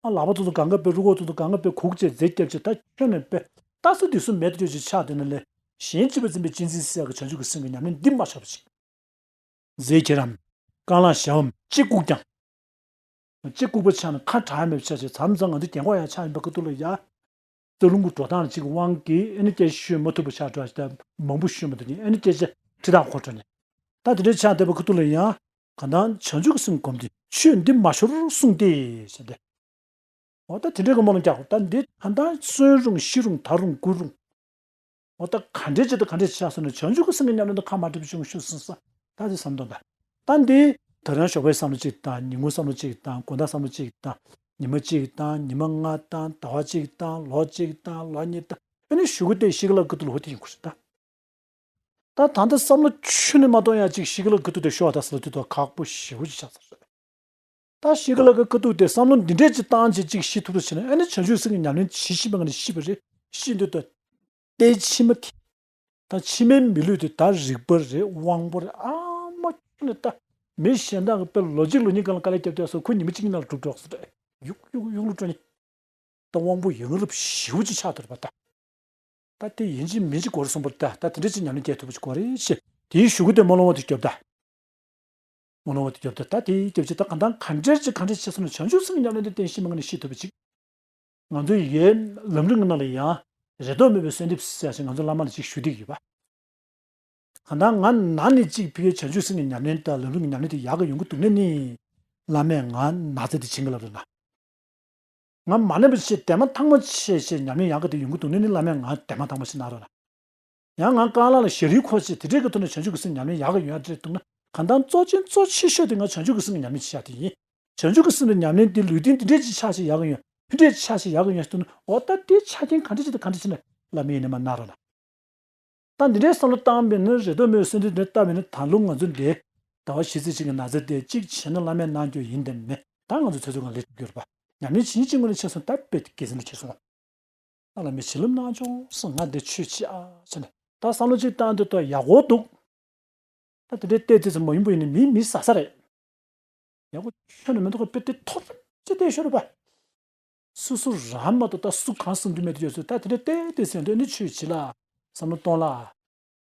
ཨ་ལག་པ་ཚོ་ཚོ་གང་ག་པའི་རུ་ཁོག་ཚོ་ཚོ་གང་ག་པའི་གུག་ཅེས་རྫས་བརྒྱབ་ཅེས་ད་ཁྱོན་ནས་པའི་ལྟ་ས་དུས་སུ་མེད་དུ་ཅོ་ཅིག་ཆགས་དོན་ལས་གཞན་གཅེས་པར་འཛིན་པའི་གཅེས་འཛིན་སྲིད་ཡག་གི་བྱང་ཆུབ་ཀྱི་སེམས་ཀྱི་ཉམས་ལེན་འདི་མ་ཆགས་པ་ཅིག་རྫས་ཁྱེར་རམ། རྐང་ལག་ཞ་བའམ་ལྕེ་ལྐུགས་ཀྱང་། ལྕེ་ལྐུགས་པ་ཆགས་ན་ཁ་གྲག་མེད་པ་ཆགས་ཆེ་མཚམས་མཚམས་ང་ཚོ་རྒན་གོག་ཡང་ཆགས་ཡིན་པ་ཁ་ཐུག་ལ་ཡ། རྩ་རླུང་གི་འགྲོ་སྟངས་གཅིག་གི་དབང་གིས་ཨེ་ནི་སྐད་ཆ་ཤོད་མ་ཐུབ་པ་ཆགས་འགྲོ་ཞིག་དང་མང་པོ་ཤོད་མ་ཐུབ་ནས་ཨེ་ནི་སྐད་ཆ་ཁྲི་ཐག་ཁོ་འགྲོ་ནས། ད་དེ་འདྲའི་ཆགས་བསྡད་པ་ཁ་ཐུག་ལ་ཡང་གང་ལྟར་བྱང་ཆུབ་ཀྱི་སེམས་བསྒོམས་ཏེ་ཆོས་འདི་མ་ཤོར་གསུངས་ཏེ་ཟེར་ཏེ། འོ་ད་དེ་འདྲའི་གི་སྨོན་ལམ་རྒྱག་དགོས། ད་འདི་ད་ལྟ་གསོན་རུང་ཤི་རུང་ད་རུང་འགུལ་རུང་། འོ་ད་ག་འདྲའི་ཅིག་དང་ག་འདྲའི་ཆགས་སོང་ན་བྱང་ཆུབ་ཀྱི་སེམས་ཀྱི་ཉམས་ལེན་དུ་ཁ་མ་བྲལ་བ་བྱུང་ཤོག་གསུངས་ས། ད་དེ་བསམ་དོན་ད། ད་འདི་ད་རང་ཞོགས་པའི་བསམ་བློ་གཅིག་དང་ཉིན་གུང་བསམ་བློ་གཅིག་དང་དགོང་དག་བསམ་བློ་གཅིག་དང་ཉི་མ་གཅིག་དང་ཉི་མ་ལྔ་དང་ཟླ་བ་གཅིག་དང་ལོ་གཅིག་དང་ལོ་གཉིས་དང་ཨ་ནི་གཞུག་གུ་དེ་ཤི་གི་ལ་གི་དུ་ལོ་དེ་ཡིན་དགོས་རེད་ད། ད་ད་ལྟ་བསམ་བློ་ཁྱོན་ནས་མ་གཏོང་ཡ་གཅིག་ཤི་གི་ལ་གི་དུ་དེ་ཤོར་བ་ད་ཟེར་ལ་དུས་ད་ཁག་པོ་ཞེ་པོ་ཅིག་ཆགས་ཚར་རེད། ད་ཤི་གི་ལ་གི་དཀའ་སྡུག་དེ་བསམ་བློ་འདི་འདྲས་ཅིག་བཏང་བྱས་ཅིག་ཤི་ཐུབ་རེ་བྱས་ན་ཨ་ནི་བྱང་ཆུབ་སེམས་ཀྱི་ཉམས་ལེན་བྱེད་བཞིན་པའི་ངང་ནས་ཤི་བ་རེད། ཤི་འདོད་དོ། དེ་ཕྱི་མ་དེ། ད་ཕྱི་མའི་མི་ལུས་དེ་ད་རིག་པ་རེད་དབང་པོ་རེད་ཨ་མ་ཁྱོད་ནས་ད། མི་གཞན་དག་གི་དཔེ་ལོ་གཅིག་ལོ་གཉིས་སྒང་ལ་དཀའ་ལས་བརྒྱབ་བསྡད་སོང་ཁོ་ཉི་མ་གཅིག་གཉིས་ནང་ལ་གྲུབ་འགྲོ་ཟེར་རེད། ཡུག་ཡུག་ཡུག་ལུ་འགྲོ་ནི། ད་དབང་པོ་ཡང་རབས་ཞེ་པོ་ཅིག་ཆགས་འདུག་པ་ད། ད་དེ་ཡིན་གཅིག་མིན་གཅིག་གོ་རེ་སོང་པར་ད་ད་དེ་འདྲ་ཅིག་ཉམས་ལེན་སྐྱེལ་ཐུབ་པ་ཅིག་གོ་རེ་ཞེས་དེའི་གཞུག་གུ་དེ་སྨོན་ལམ་བ་དེ་རྒྱོབ་ད། སྨོན་ལམ་བ་དེ་རྒྱོབ་ད་ད་དེའི་རྒྱབ་ཅིག་ད་གང་ལྟར་ག་འདྲ་ཅིག་ག་འདྲ་ཅིག་བྱས་སོང་ན་བྱང་ཆུབ་སེམས་ཀྱི་ཉམས་ལེན་དེ་བསྟེན་ཤེས་མ་ངེས་ནས་ཤེས་ཐུབ་པ་ཅིག་ང་ཚོ་ཡོད་ལམ་རིམ་གྱི་ནང་ལ་ཡང་རེ་དོགས་མེད་པའི་གསོལ་འདེབས་ཟེར་ཞིག་ང་ཚོ་བླ་མ་ལ་ཅིག་ཞུ་བསྡད་ཀྱི་ཡོད་པ། གང་ལྟར་ང་ན་ནས་ཅིག་ཕ་གིའི་བྱང་ཆུབ་སེམས་ཀྱི་ཉམས་ལེན་དང་ལམ་རིམ་གྱི་ཉམས་ལེན་དེ་ཡག་གི་ཡོང་གི་འདུག་ན་ནི། བླ་མས་ང་ན་ཚ་དེ་བྱིན་གྱི་ལབ་རེད་ན། ང་མ་ནས་པ་ཆེ་དེ་མ་ཐང་མ་ཆེ་ཆེ་ཉམས་ལེན་ཡག་གི་དེ་ཡོང་གི་འདུག་ན་ནི་བླ་མས་ང་དེ་མ་ཐང་མ་ཆེ་ན་རོ་ན། ཡང་ང་རྐང་ལག་ལ་ཞ་རིལ་འཁོར་ཆེ་དེ་འདྲའི་གི་ཐོག་ནས་བྱང་ཆུབ་ཀྱི་སེམས་ཉམས་ལེན་ཡག་གི་ཡོང་ཡ་འདྲ་འདུག་ན་གང་ལྟར་གཙོ་ཆེན་གཙོ་ཆེ་ཤོས་དེ་ང་བྱང་ཆུབ་ཀྱི་སེམས་ཉམས་ལེན་བྱེད་ཡ་དེ་ཡིན། བྱང་ཆུབ་ཀྱི་སེམས་ལ་ཉམས་ལེན་དེ་ལུས་རྟེན་དེ་འདྲས་ཅིག་ཆགས་ཤིག་ཡག་གི་ཡོད་ཕུ་འདྲས་ཆགས་ཤིག་ཡག་གི་ཡོད་ཟེར་དུས་ན་འོ་ད་དེ་ཆ་རྐྱེན་ག་འདྲས་ཅིག་དང་ག་འདྲས་ཅིག་ན་བླ་མའི་ནས་མ་གནང་རོགས་གནང་། ད་འདི་འདྲའི་བསམ་བློ་བཏང་བས་ན་རེ་དོགས་མེད་སེམས་འདི་འདྲ་བཏང་བས་ན་ད་ལོ་ང་ཚོ་འདི་ཟླ་བ་བཞི་ཚེས་གཅིག་གི་ན་ཚ་དེ་གཅིག་བྱས་ན་བླ་མས་གནང་རྒྱུ་ཡིན་དམ་མེད་ད་ང་ཚོ་ཚོད་ཚོད་ཀྱང་ལས་གྲུབ་རྒྱུ་རེད་པ། ཉམས་ལེན་བྱེད་ཉིན་གཅིག་ངོ་ནས་ཆགས་སོང་ད་དཔེ་དགེ་མཚན་ལ་ཁེལ་སོང་། ཨ་ལ་མི་བྱིན་རླབས་གནང་བྱུང་སོང་། ང་འདི་ཆོས་བྱེད་ཨ་ཟེར་ནས་ད་བསམ་བློ་གཅིག་བཏང་དུས་ད་ཡག་པོ་འདུག་ད་དེ་འདྲའི་བལྟས་ཙི་ཙི་མ་ཡིན་པ་ཡིན་ན་མི་མི་ཟ་ས་རེད། ཡག་པོ་ཁྱོན་ནས་མི་འདུག་ག་དཔེ་དེ་ཐོབ་ཅི་བལྟས་ཤོར་བ། སུ་སུ་རང་མ་གཏོགས་ད་སུ་གང་བསམ་རྒྱུ་མེད་དུ་ཡོད་ཚུལ། ད་དེ་འདྲའི་བལྟས་བལྟས་ཟེར་འདོད་ནི་ཆོས་བྱེད་ལ་བསམ་བློ་གཏོང་ལ།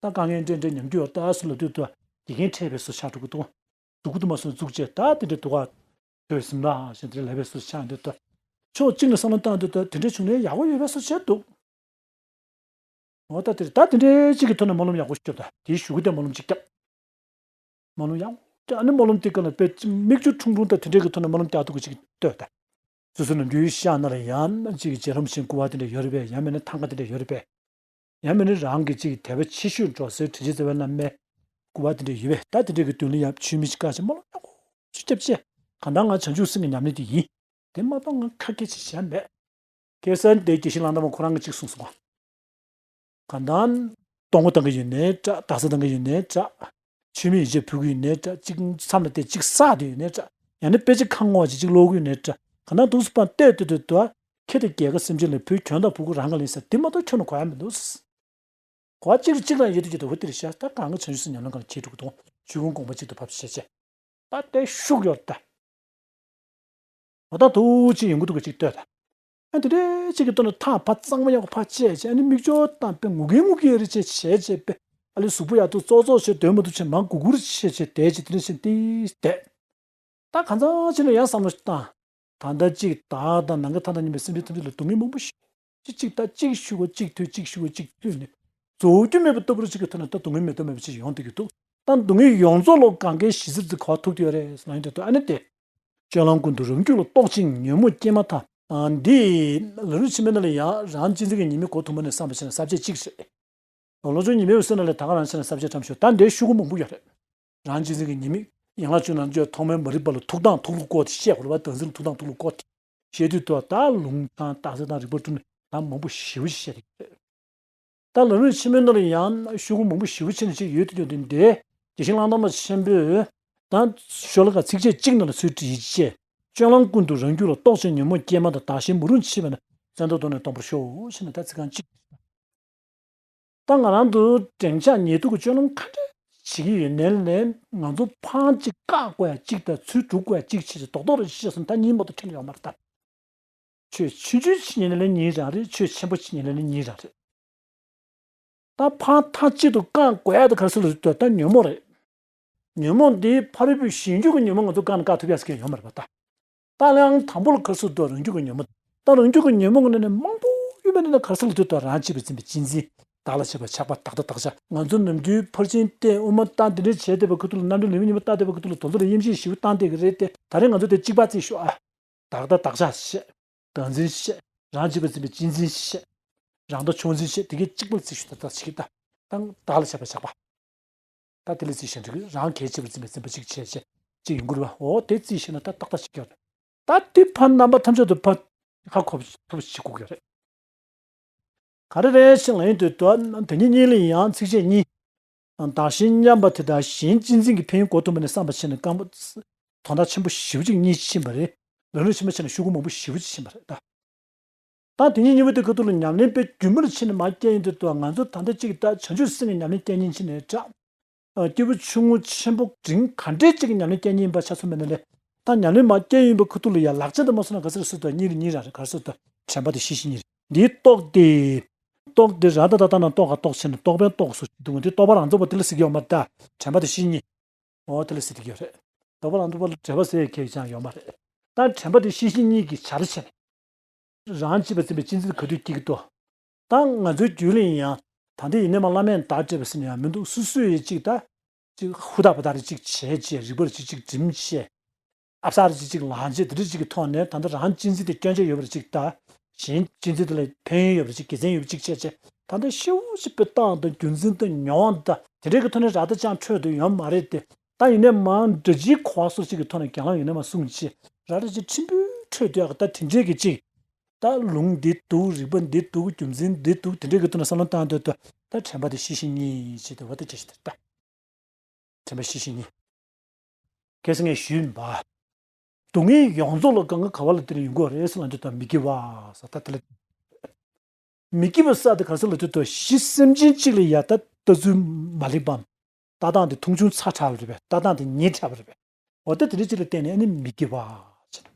ད་དཀའ་ངལ་འདྲེ་འདྲེ་ཉམས་རྒྱུ་ཡོད་ད་སུ་ལ་དུས་དུ་དགེ་རྒན་འཕྲད་པའི་སུ་ཆགས་འགྲོ་གི་འདུག་འདུག་གི་འདུག་མ་སོང་འཛུགས་བྱས་ད་དེ་འདྲའི་འདུག་ག་ཐོས་ཟིན་ལ་ཞེས་དེ་ལས་པའི་སུ་ཆགས་འདོད་ད། ཕྱོགས་གཅིག་ནས་བསམ་བློ་བཏང་འདོད་ད་དེ་འདྲའི་བྱུང་ནས་ཡག་པོ་ཡོད་པའི་སུ་བྱས་འདུག་འོ་ད་དེ་ད་དེ་འདྲའི་གཅིག་གི་ཐོག་ནས་སྨོན་ལམ་ཡག་པོ་ཞིག་བརྒྱབ་ད་དེའི་གཞུག་གུ་དེ་སྨོན་ལམ་གཅིག་བརྒྱབ། སྨོན་ལམ་ཡག་པོ་ཨ་ནི་སྨོན་ལམ་དེ་ག་ལ་དཔེ་མིག་ཆུ་ཁྲུང་ཁྲུང་དང་དེ་འདྲའི་གི་ཐོག་ནས་སྨོན་ལམ་རྒྱག་ཐུབ་གི་ཅིག་ལྟོས་ད། སོ་སོ་ནམ་རྒྱུན་ཤག་ན་ལ་ཡང་ན་ཅིག་གི་རྗེ་རིན་པོ་ཆེའི་སྐུ་པར་དེ་འདྲ་ཡོད་རེད་པས། ཡང་མིན་ན་ཐང་ག་དེ་འདྲ་ཡོད་རེད་པས། ཡང་མིན་ན་རང་གི་ཅིག་དད་པ་ཆེ་ཤོས་འགྲོ་སའི་དྲིན་ཅན་རྩ་བའི་བླ་མའི་སྐུ་པར་དེ་འདྲ་ཡོད་པས། ད་དེ་འདྲའི་གི་མདུན་ལ་ཡང་མཆོད་མེ་ཅིག་བཀར་བྱས་སྨོན་ལམ་ཡག་པོ་ཅིག་བརྒྱབ་བྱས། གང་ལྟར་ང་བྱང་ཆུབ་སེམས་ཀྱི་ཉམས་ལེན་དེ་ཡིན། དེ་མ་གཏོགས་ང་ཁ་སྐད་ཅིག་བཤད་མེད། ཁ་སང་དེ་དགེ་བཤེས་ལྷ་ན་མ་ཁོ་རང་གིས་ཅིག་གསུངས་སོང་། གང་ལྟར་གཏོང་སྒོ་གཏང་གི་ཡོད་ནའི་འདྲ། རྡ་ས་གཏང་གི་ཡོད་ནའི་འདྲ། མཆོད་མེ་ཡིད་ཆེས་ཕུལ་གི་ཡོད་ནའི་འདྲ། གཅིག་མཚམས་ལ་དེ་གཅིག་བསགས་དེ་ཡོད་ནའི་འདྲ། ཡང་ན་དཔེ་ཆ་ཁ་སྔོག་ཅིག་གཅིག་ཀློག་གི་ཡོད་ནའི་འདྲ། གང་ལྟར་འདུག་སེ་པང་བལྟས་བལྟས་བལྟས་བལྟས། ཁྱེད་དང་རྒྱལ་ཁབ་སེམས་ཅན་ལ་ཕུལ། གྱོན་དང་ཕྲུ་གུ་རང་ག་ལེན་ས་དེ་མ་གཏོགས་ཁྱོན་ནས་གོ་ཡ་མི་འདུག་གོ་བ་གཅིག་རེ་གཅིག་རང་ཡོད་དུ་ཡོད་དུ་འོ་དེ་རེད་ཤག་ད་གང་གི་བྱང་ཆུབ་སེམས་ཉམས་ལེན་གང་ལ་བྱེད་འགྲོ་གི་འདུག་ཆོས་ཀུན་དགོངས་པ་གཅིག་ཏུ་བབས་བྱས་བྱས། ད་ལྟའི་ཤུགས་ཡོད་ད། འོ་ད་དུ་ཅིག་ཡོང་གི་འདུག་གི་ཅིག་ལྟོས་ད། ཨ་དེ་འདྲའི་ཅིག་གི་ལྟོས་ན་ཐག་ཕ་གཙང་མ་ཡག་པོ་ཕ་བཅད་བྱས། ཨ་ནི་མིག་ཆུ་བཏང་པའི་ངུ་གིན་ངུ་གིན་རེ་བྱས་བྱས་བྱས་པས། ཨ་ལས་གཟུགས་པོ་ཡག་ཏུ་ཙོག་ཙོག་བྱས་སྡོད་མ་ཐུབ་བྱས་མང་གུ་གུར་བྱས་བྱས་བསྡད་བྱས་དེ་འདྲ་བྱས་ཏིས་བསྡད། ད་གང་ཚང་ཅིག་ལ་ཡང་བསམ་བློ་ཞིག་བཏང་། ད་ལྟ་ཅིག་བདག་དང་ནམ་མཁའ་མཐའ་དང་མཉམ་པའི་སེམས་ཅན་ཐམས་ཅད་ལ་སྡུག་བསྔལ་མང་པོ་ཞིག་ཅིག་ཅིག་ད་ཅིག་ཞུ་གོ་ཅིག་ཐོས་ཅིག་ཞུ་གོ་ཅིག་ཐོས་ནས་རྫོགས་རྒྱུ་མེད་པ་ལྟ་བུར་ཅིག་གི་ཐོག་ནས་ད་སྡུག་བསྔལ་མེད་དོ་མེད་པ་ཅིག་ཡོང་བསྡད་ཀྱི་འདུག་ད་སྡུག་བསྔལ་ཡོངས་རྫོགས་ལ་གང་གའི་གཞི་རྩ་ཅིག་ག་པར་ཐུག་བསྡད་ཡོད་རེད་ལབ་ཡོང་དུས་ད་ཨ་ནི་དེ། སྤྱོད་ལམ་ཀུན་ཏུ་རང་རྒྱུད་ལ་རྟོག་ཅིང་ཉོན་མོངས་སྐྱེས་མ་ཐག་འདི་ལམ་རིམ་ཆེན་མོའི་ནང་ལ་ཡང་རང་གཅེས་འཛིན་གྱི་ཉེས་དམིགས་འགོ་ཐུག་མ་ནས་བསམ་པ་བྱས་ན་ས་བཅད་གཅིག་རེད། ལོ་ལོ་ཆུང་ཉི་མའི་སེམས་ནང་ལ་ད་ག་རང་བྱས་ན་ས་བཅད་ཐམ་ཤོ་ད་འདིའི་ཤོག་གུ་མང་པོ་ཡོད་རེད། རང་གཅེས་འཛིན་གྱི་ཉེས་དམིགས་ཡན་ལག་བཅུ་ནང་བཅུ་ཐོག་མའི་མ་རིག་པ་ལ་ཐུག་སྟངས་ཐུག་ལུགས་སྐོར་དེ་བཤད་དགོས་རེད་བ། བདག་འཛིན་ལ་ཐུག་སྟངས་ཐུག་ལུགས་སྐོར་དེ་བཤད་དུས་ད་ལུང་དང་རྟགས་གསལ་དང་རིགས་པ་བསྐྲུན་ནས་ད་མང་པོ་ཞེ་པོ་ཞིག་བཤད་ཀྱི་རེད། ད་ལམ་རིམ་ཆེན་མོའི་ནང་ལ་ཡང་ཤོག་གུ་མང་པོ་ཞེ་པོ་ཕྱེ་ནས་ཅིག་ཡོད་དུ་ཡོད་དུ་འདི་དགེ་བཤེས་གླང་ཐང་པ་ཆེན་པོས་ད་ཤོ་ལོ་ཀ་ཚིགས་བཅད་གཅིག་ནང་ལ་ཚུར་བྲིས་བྱས། སྤྱོད་ལམ་ཀུན་ཏུ་རང་རྒྱུད་ལ་རྟོག་ཅིང་ཉོན་མོངས་སྐྱེས་མ་ཐག་བདག་གཞན་མུན་རུམ་ཆེས་པས་ན་བཙན་ཐབས་དོར་ནས་སྟོང་པར་ཤོག་ཞེས་ནས་ད་ཚིག་རྐང་གཅིག་ད་ང་རང་ཚོ་འགྲེང་ཆགས་ཉལ་འདུག་གི་སྤྱོད་ལམ་ག་འདྲ་བྱེད་ཀྱི་ཡོད་ནའི་ལས་ང་ཚོ་འཕང་གཅིག་བཀག་དགོས་ཡ་གཅིག་དང་ཚུར་སྒྲུག་དགོས་ཡ་གཅིག་བྱས་ཏེ་རྡོག་རྡོག་རེ་བཤད་སོང་ད་གཉིས་མ་གཏོགས་ཁྲིད་ལ་ཡོད་མ་རེད་ད། ཆོས་ཆུང་ཆུང་ཅིག་ཉན་ནའི་ལས་གཉིས་རང་རེད། ཆོས་ཆེན་པོ་ཅིག་ཉན་ནའི་ལས་གཉིས་རང་རེད། ད་འཕང་མཐའ་གཅིག་ཏུ་བཀག་དགོས་ཡ་ད་ག་རེ་ཟེར་ལབ་དུས་ད་ཉོན་མོངས་རེད། ཉོན་མོངས་འདི་ཕ་རོལ་པོའི་གཞན་རྒྱུད་ཀྱི་ཉོན་མོངས་ང་ཚོ་བཀག་ནས་བཀག་ཐུབ་ཡ་ཟེར་མཁན་ཡོད་མ་རེད་པ་ད། ད་ལན་དང་པོ་ལ་ག་རེ་ཟེར་དུས་རང་རྒྱུད་ཀྱི་ཉོན་མོངས། ད་རང་རྒྱུད་ཀྱི་ཉོན་མོངས་ཀྱི་ནང་ནས་མང་པོ་ཡོད་པའི་ནང་ནས་ག་རེ་ཟེར་ལབ་དུས་ད་རང་གཅེས་པར་འཛིན་པའི་གཅེས་འཛིན། བདག་ལ་བྱེད་པ་ཆགས་པ་བདག་ལྟ་བདག་ཆགས། ང་ཚོ་ནམ་རྒྱུན་ཕར་ཕྱིན་བལྟས་དབུ་མ་བཏང་དེ་འདྲ་བྱས་བསྡད་པའི་ཁ་ཐུག་ལ་རྣམ་འགྲེལ་ལེའུ་གཉིས་པ་བལྟས་བསྡད་པའི་ཁ་ཐུག་ལ་དོན་དག་ལ་དབྱེ་ཞིབ་ཞིབ་བཏང་བསྡད་ཀྱི་རེད་དེ། ད་རེས་ང་ཚོ་དེ་གཅིག་པ་བརྩིས་ཤོག་ཨ། བདག་ལྟ་བདག་ཆགས་བཤད། བདག་འཛིན་བཤད། རང་གཅེས་པར་འཛིན་པའི་གཅེས་འཛིན་བཤད། རང་ལྟ་ཕྱོགས་འཛིན་བཤད། དེ་གའི་གཅིག་པ་བརྩིས་ཤོག་ད་ལྟ་ཞིག་ད་ད་བདག་ལ་བྱེད་པ་ཆགས་པ། ད་དེ་ལ་བརྩིས་ཤིང་འགྲིག་གི་རང་གལ་ཆེ་བར་འཛིན་པའི་འཛིན་པ་གཅིག་བྱས་བྱས་གཅིག་ཡོང་གི་རེད་བ། འོ་དེ་བརྩིས་ཤིང་ན་ད་ཏག་ཏག་ཞིག་ཡོད་རེད། ད་དེ་ཕར་རྣམ་པ་ཐམས་ཅད་དུ་ཕར་ཧ་གོ་ཐུབ་ཞིག་དགོས་ཀྱི་རེད། ག་རེ་རེད་ཞེས་ལབ་ཡོང་དུས་ད་དེ་གཉིས་གཉིས་ལ་ཡང་ཚིགས་བཅད་གཉིས། བདག་གཞན་མཉམ་པ་དེ་དག་གཞན་གཅེས་འཛིན་གྱི་ཕན་ཡོན་གོ་ཐུབ་པ་ནས་བསམ་པ་བྱས་ནས་སྐམ་པོ་དོན་དག་ཆེན་པོ་ཞེ་པོ་ཅིག་གཉིས་ཕྱིན་པ་རེད། ལམ་རིམ་ཆེན་མོ་བྱས་ནས་ཤོག་གུ་མང་པོ་ཞེ་པོ་ཅིག་ཕྱིན་པ་རེད་ད། ད་དེ་གཉིས་གཉིས་པོ་དེ་ཁ་ཐུག་ལ་ཉམས་ལེན་དཔེ་རྒྱུན་མར་ཕྱིན་ནས་མར་སྐྱེལ་ཡོང་དུས་ད་ང་ཚོ་ད་ལྟ་གཅིག་ད་བྱང་ཆུབ་སེམས་ཀྱི་ཉམས་ལེན་སྐྱེལ་མཁན་ཕྱིན་ནས་འདྲ། སྐྱེས་བུ་ཆུང་ངུ་ཆེན་པོ་འབྲིང་ག་འདྲས་གཅིག་གི་ཉམས་ལེན་སྐྱེལ་མཁན་ཡིན་པ་ཆ་མཚོན་པ་ཡིན་ན་ལས། ད་ཉམས་ལེན་མར་སྐྱེལ་ཡོང་པའི་ཁ་ཐུག་ལ་ཡ་ལག་ཆ་དུ་མ་སོང་ན་ག་ཚོད་རེད་ཟེར་དུས་གཉིས་རེད་གཉིས་རང་རེད། ག་རེ་ཟེར་དུས་དྲན་པ་དང་ཤེས་བཞིན་གཉིས་རེད། འདིའི་རྟོག་དེ། རྟོག་དེ་ར་ད་ད་ད་ན་རྟོག་ག་རྟོག་ཆེ་ནས་རྟོག་པའི་རྟོག་སོ་ཞིག་འདུག་འདི་རྟོག་པ་རང་རྫོགས་པ་དེ་ལ་ཟེར་གྱི་ཡོད་མ་རེད་ད། དྲན་པ་དང་ཤེས་བཞིན་གཉིས། འོ་དེ་ལ་ཟེར་གྱི་ཡོད་རེད། རྟོག་པ་རང་རྫོགས་པ་ལ་འབྲེལ་བ་ཟེར་མཁན་ཅང་ཡོད་མ་རེད། ད་དྲན་པ་དང་ཤེས་བཞིན་གཉིས་ཀྱི་བྱ་ར་བྱས་ནས། རང་གཅེས་པར་འཛིན་པའི་གཅེས་འཛིན་ག་དུས་སྐྱེ་གི་འདུག་ད་ང་ཚོའི་རྒྱུད་ལ་ཡིན་ཡང་ད་ལྟ་ཡིན་ནའི་མ་བླ་མས་བདག་སྤྲད་པ་ཟེར་ནས་ཡང་མི་འདུག་སོ་སོ་ཡི་གཅིག་ད། གཅིག་ཧུར་ཐག་པ་ད་རེ་གཅིག་བྱས་བྱས་རིག་པ་རེ་གཅིག་གཅིག་སྒྲིམ་བྱས། ཨ་བསགས་རེ་གཅིག་གཅིག་ལངས་བྱས་དེ་འདྲ་གཅིག་གི་ཐོག་ནས་ད་ལྟ་རང་གཅེས་འཛིན་དེ་སྐྱོན་ཆ་ཡོད་པ་རེ་གཅིག་ད། གཞན་གཅེས་འཛིན་དེ་ལ་ཕན་ཡོན་ཡོད་པ་རེ་གཅིག་དགེ་མཚན་ཡོད་པ་གཅིག་བྱས་བྱས་ད་ལྟ་ཤེའུ་ཞིག་པའི་སྟངས་དང་རྒྱུ་མཚན་དང་མྱོང་བ་ད་དེ་འདྲའི་གི་ཐོག་ནས་ར་ད་ཅང་འཕྲོད་དུ་ཡོད་མ་རེད་དེ། ད་ཡིན་ནའི་མང་འདྲ་ཅིག་གོ་བ་སོགས་ཅིག་གི་ཐོག་ནས་རྒན་ལགས་ཡིན་ནའི་མ་གསུངས་ཅིག་ར་ད་ཅིག་ཕྲན་བུ་འཕྲོད་དུ་ཡག་གི་ད་དེ་འདྲའི་གི་ཅིག་ད་ལུང་འདི་འདུག་རིགས་པ་འདི་འདུག་རྒྱུ་མཚན་འདི་འདུག་དེ་འདྲའི་གི་ཐོག་ནས་བསམ་བློ་བཏང་འདོད་དུ་ད་དྲན་པ་དེ་ཤེས་བཞིན་གཉིས་ཅེས་དེ་བ་དེ་འདྲ་ཞིག་ད། དྲན་པ་ཤེས་བཞིན་གཉིས། ཁ་སང་ངས་ཞུས་པ། སྡུག་བསྔལ་ཡོངས་རྫོགས་ལ་གང་ག་ག་བ་ལ་དེ་ནས་ཡོང་གི་རེད་ཟེར་ལབ་འདོད་ད་མི་དགེ་བ་ཟེར་ད་དེ་ལ། མི་སྐྱིད་པ་ཟེར་དེ་ག་ཟེར་ལབ་དུས་དུ་གཞི་སེམས་ཅན་གཅིག་ལ་ཡ་ད་ལྟ་ཚུལ་མ་ལེགས་པའམ། ལྟ་སྟངས་དེ་མཐོང་ཆུང་ཚ་དྲགས་པ་རེད་པས། ལྟ་སྟངས་དེ་ཉེས་དྲགས་པ་རེད་པས། འོ་ད་དེ་འདྲ་གཅིག་ལ་བརྟེན་ནས་ཨ་ནི་མི་སྐྱིད་པ་ཟེར།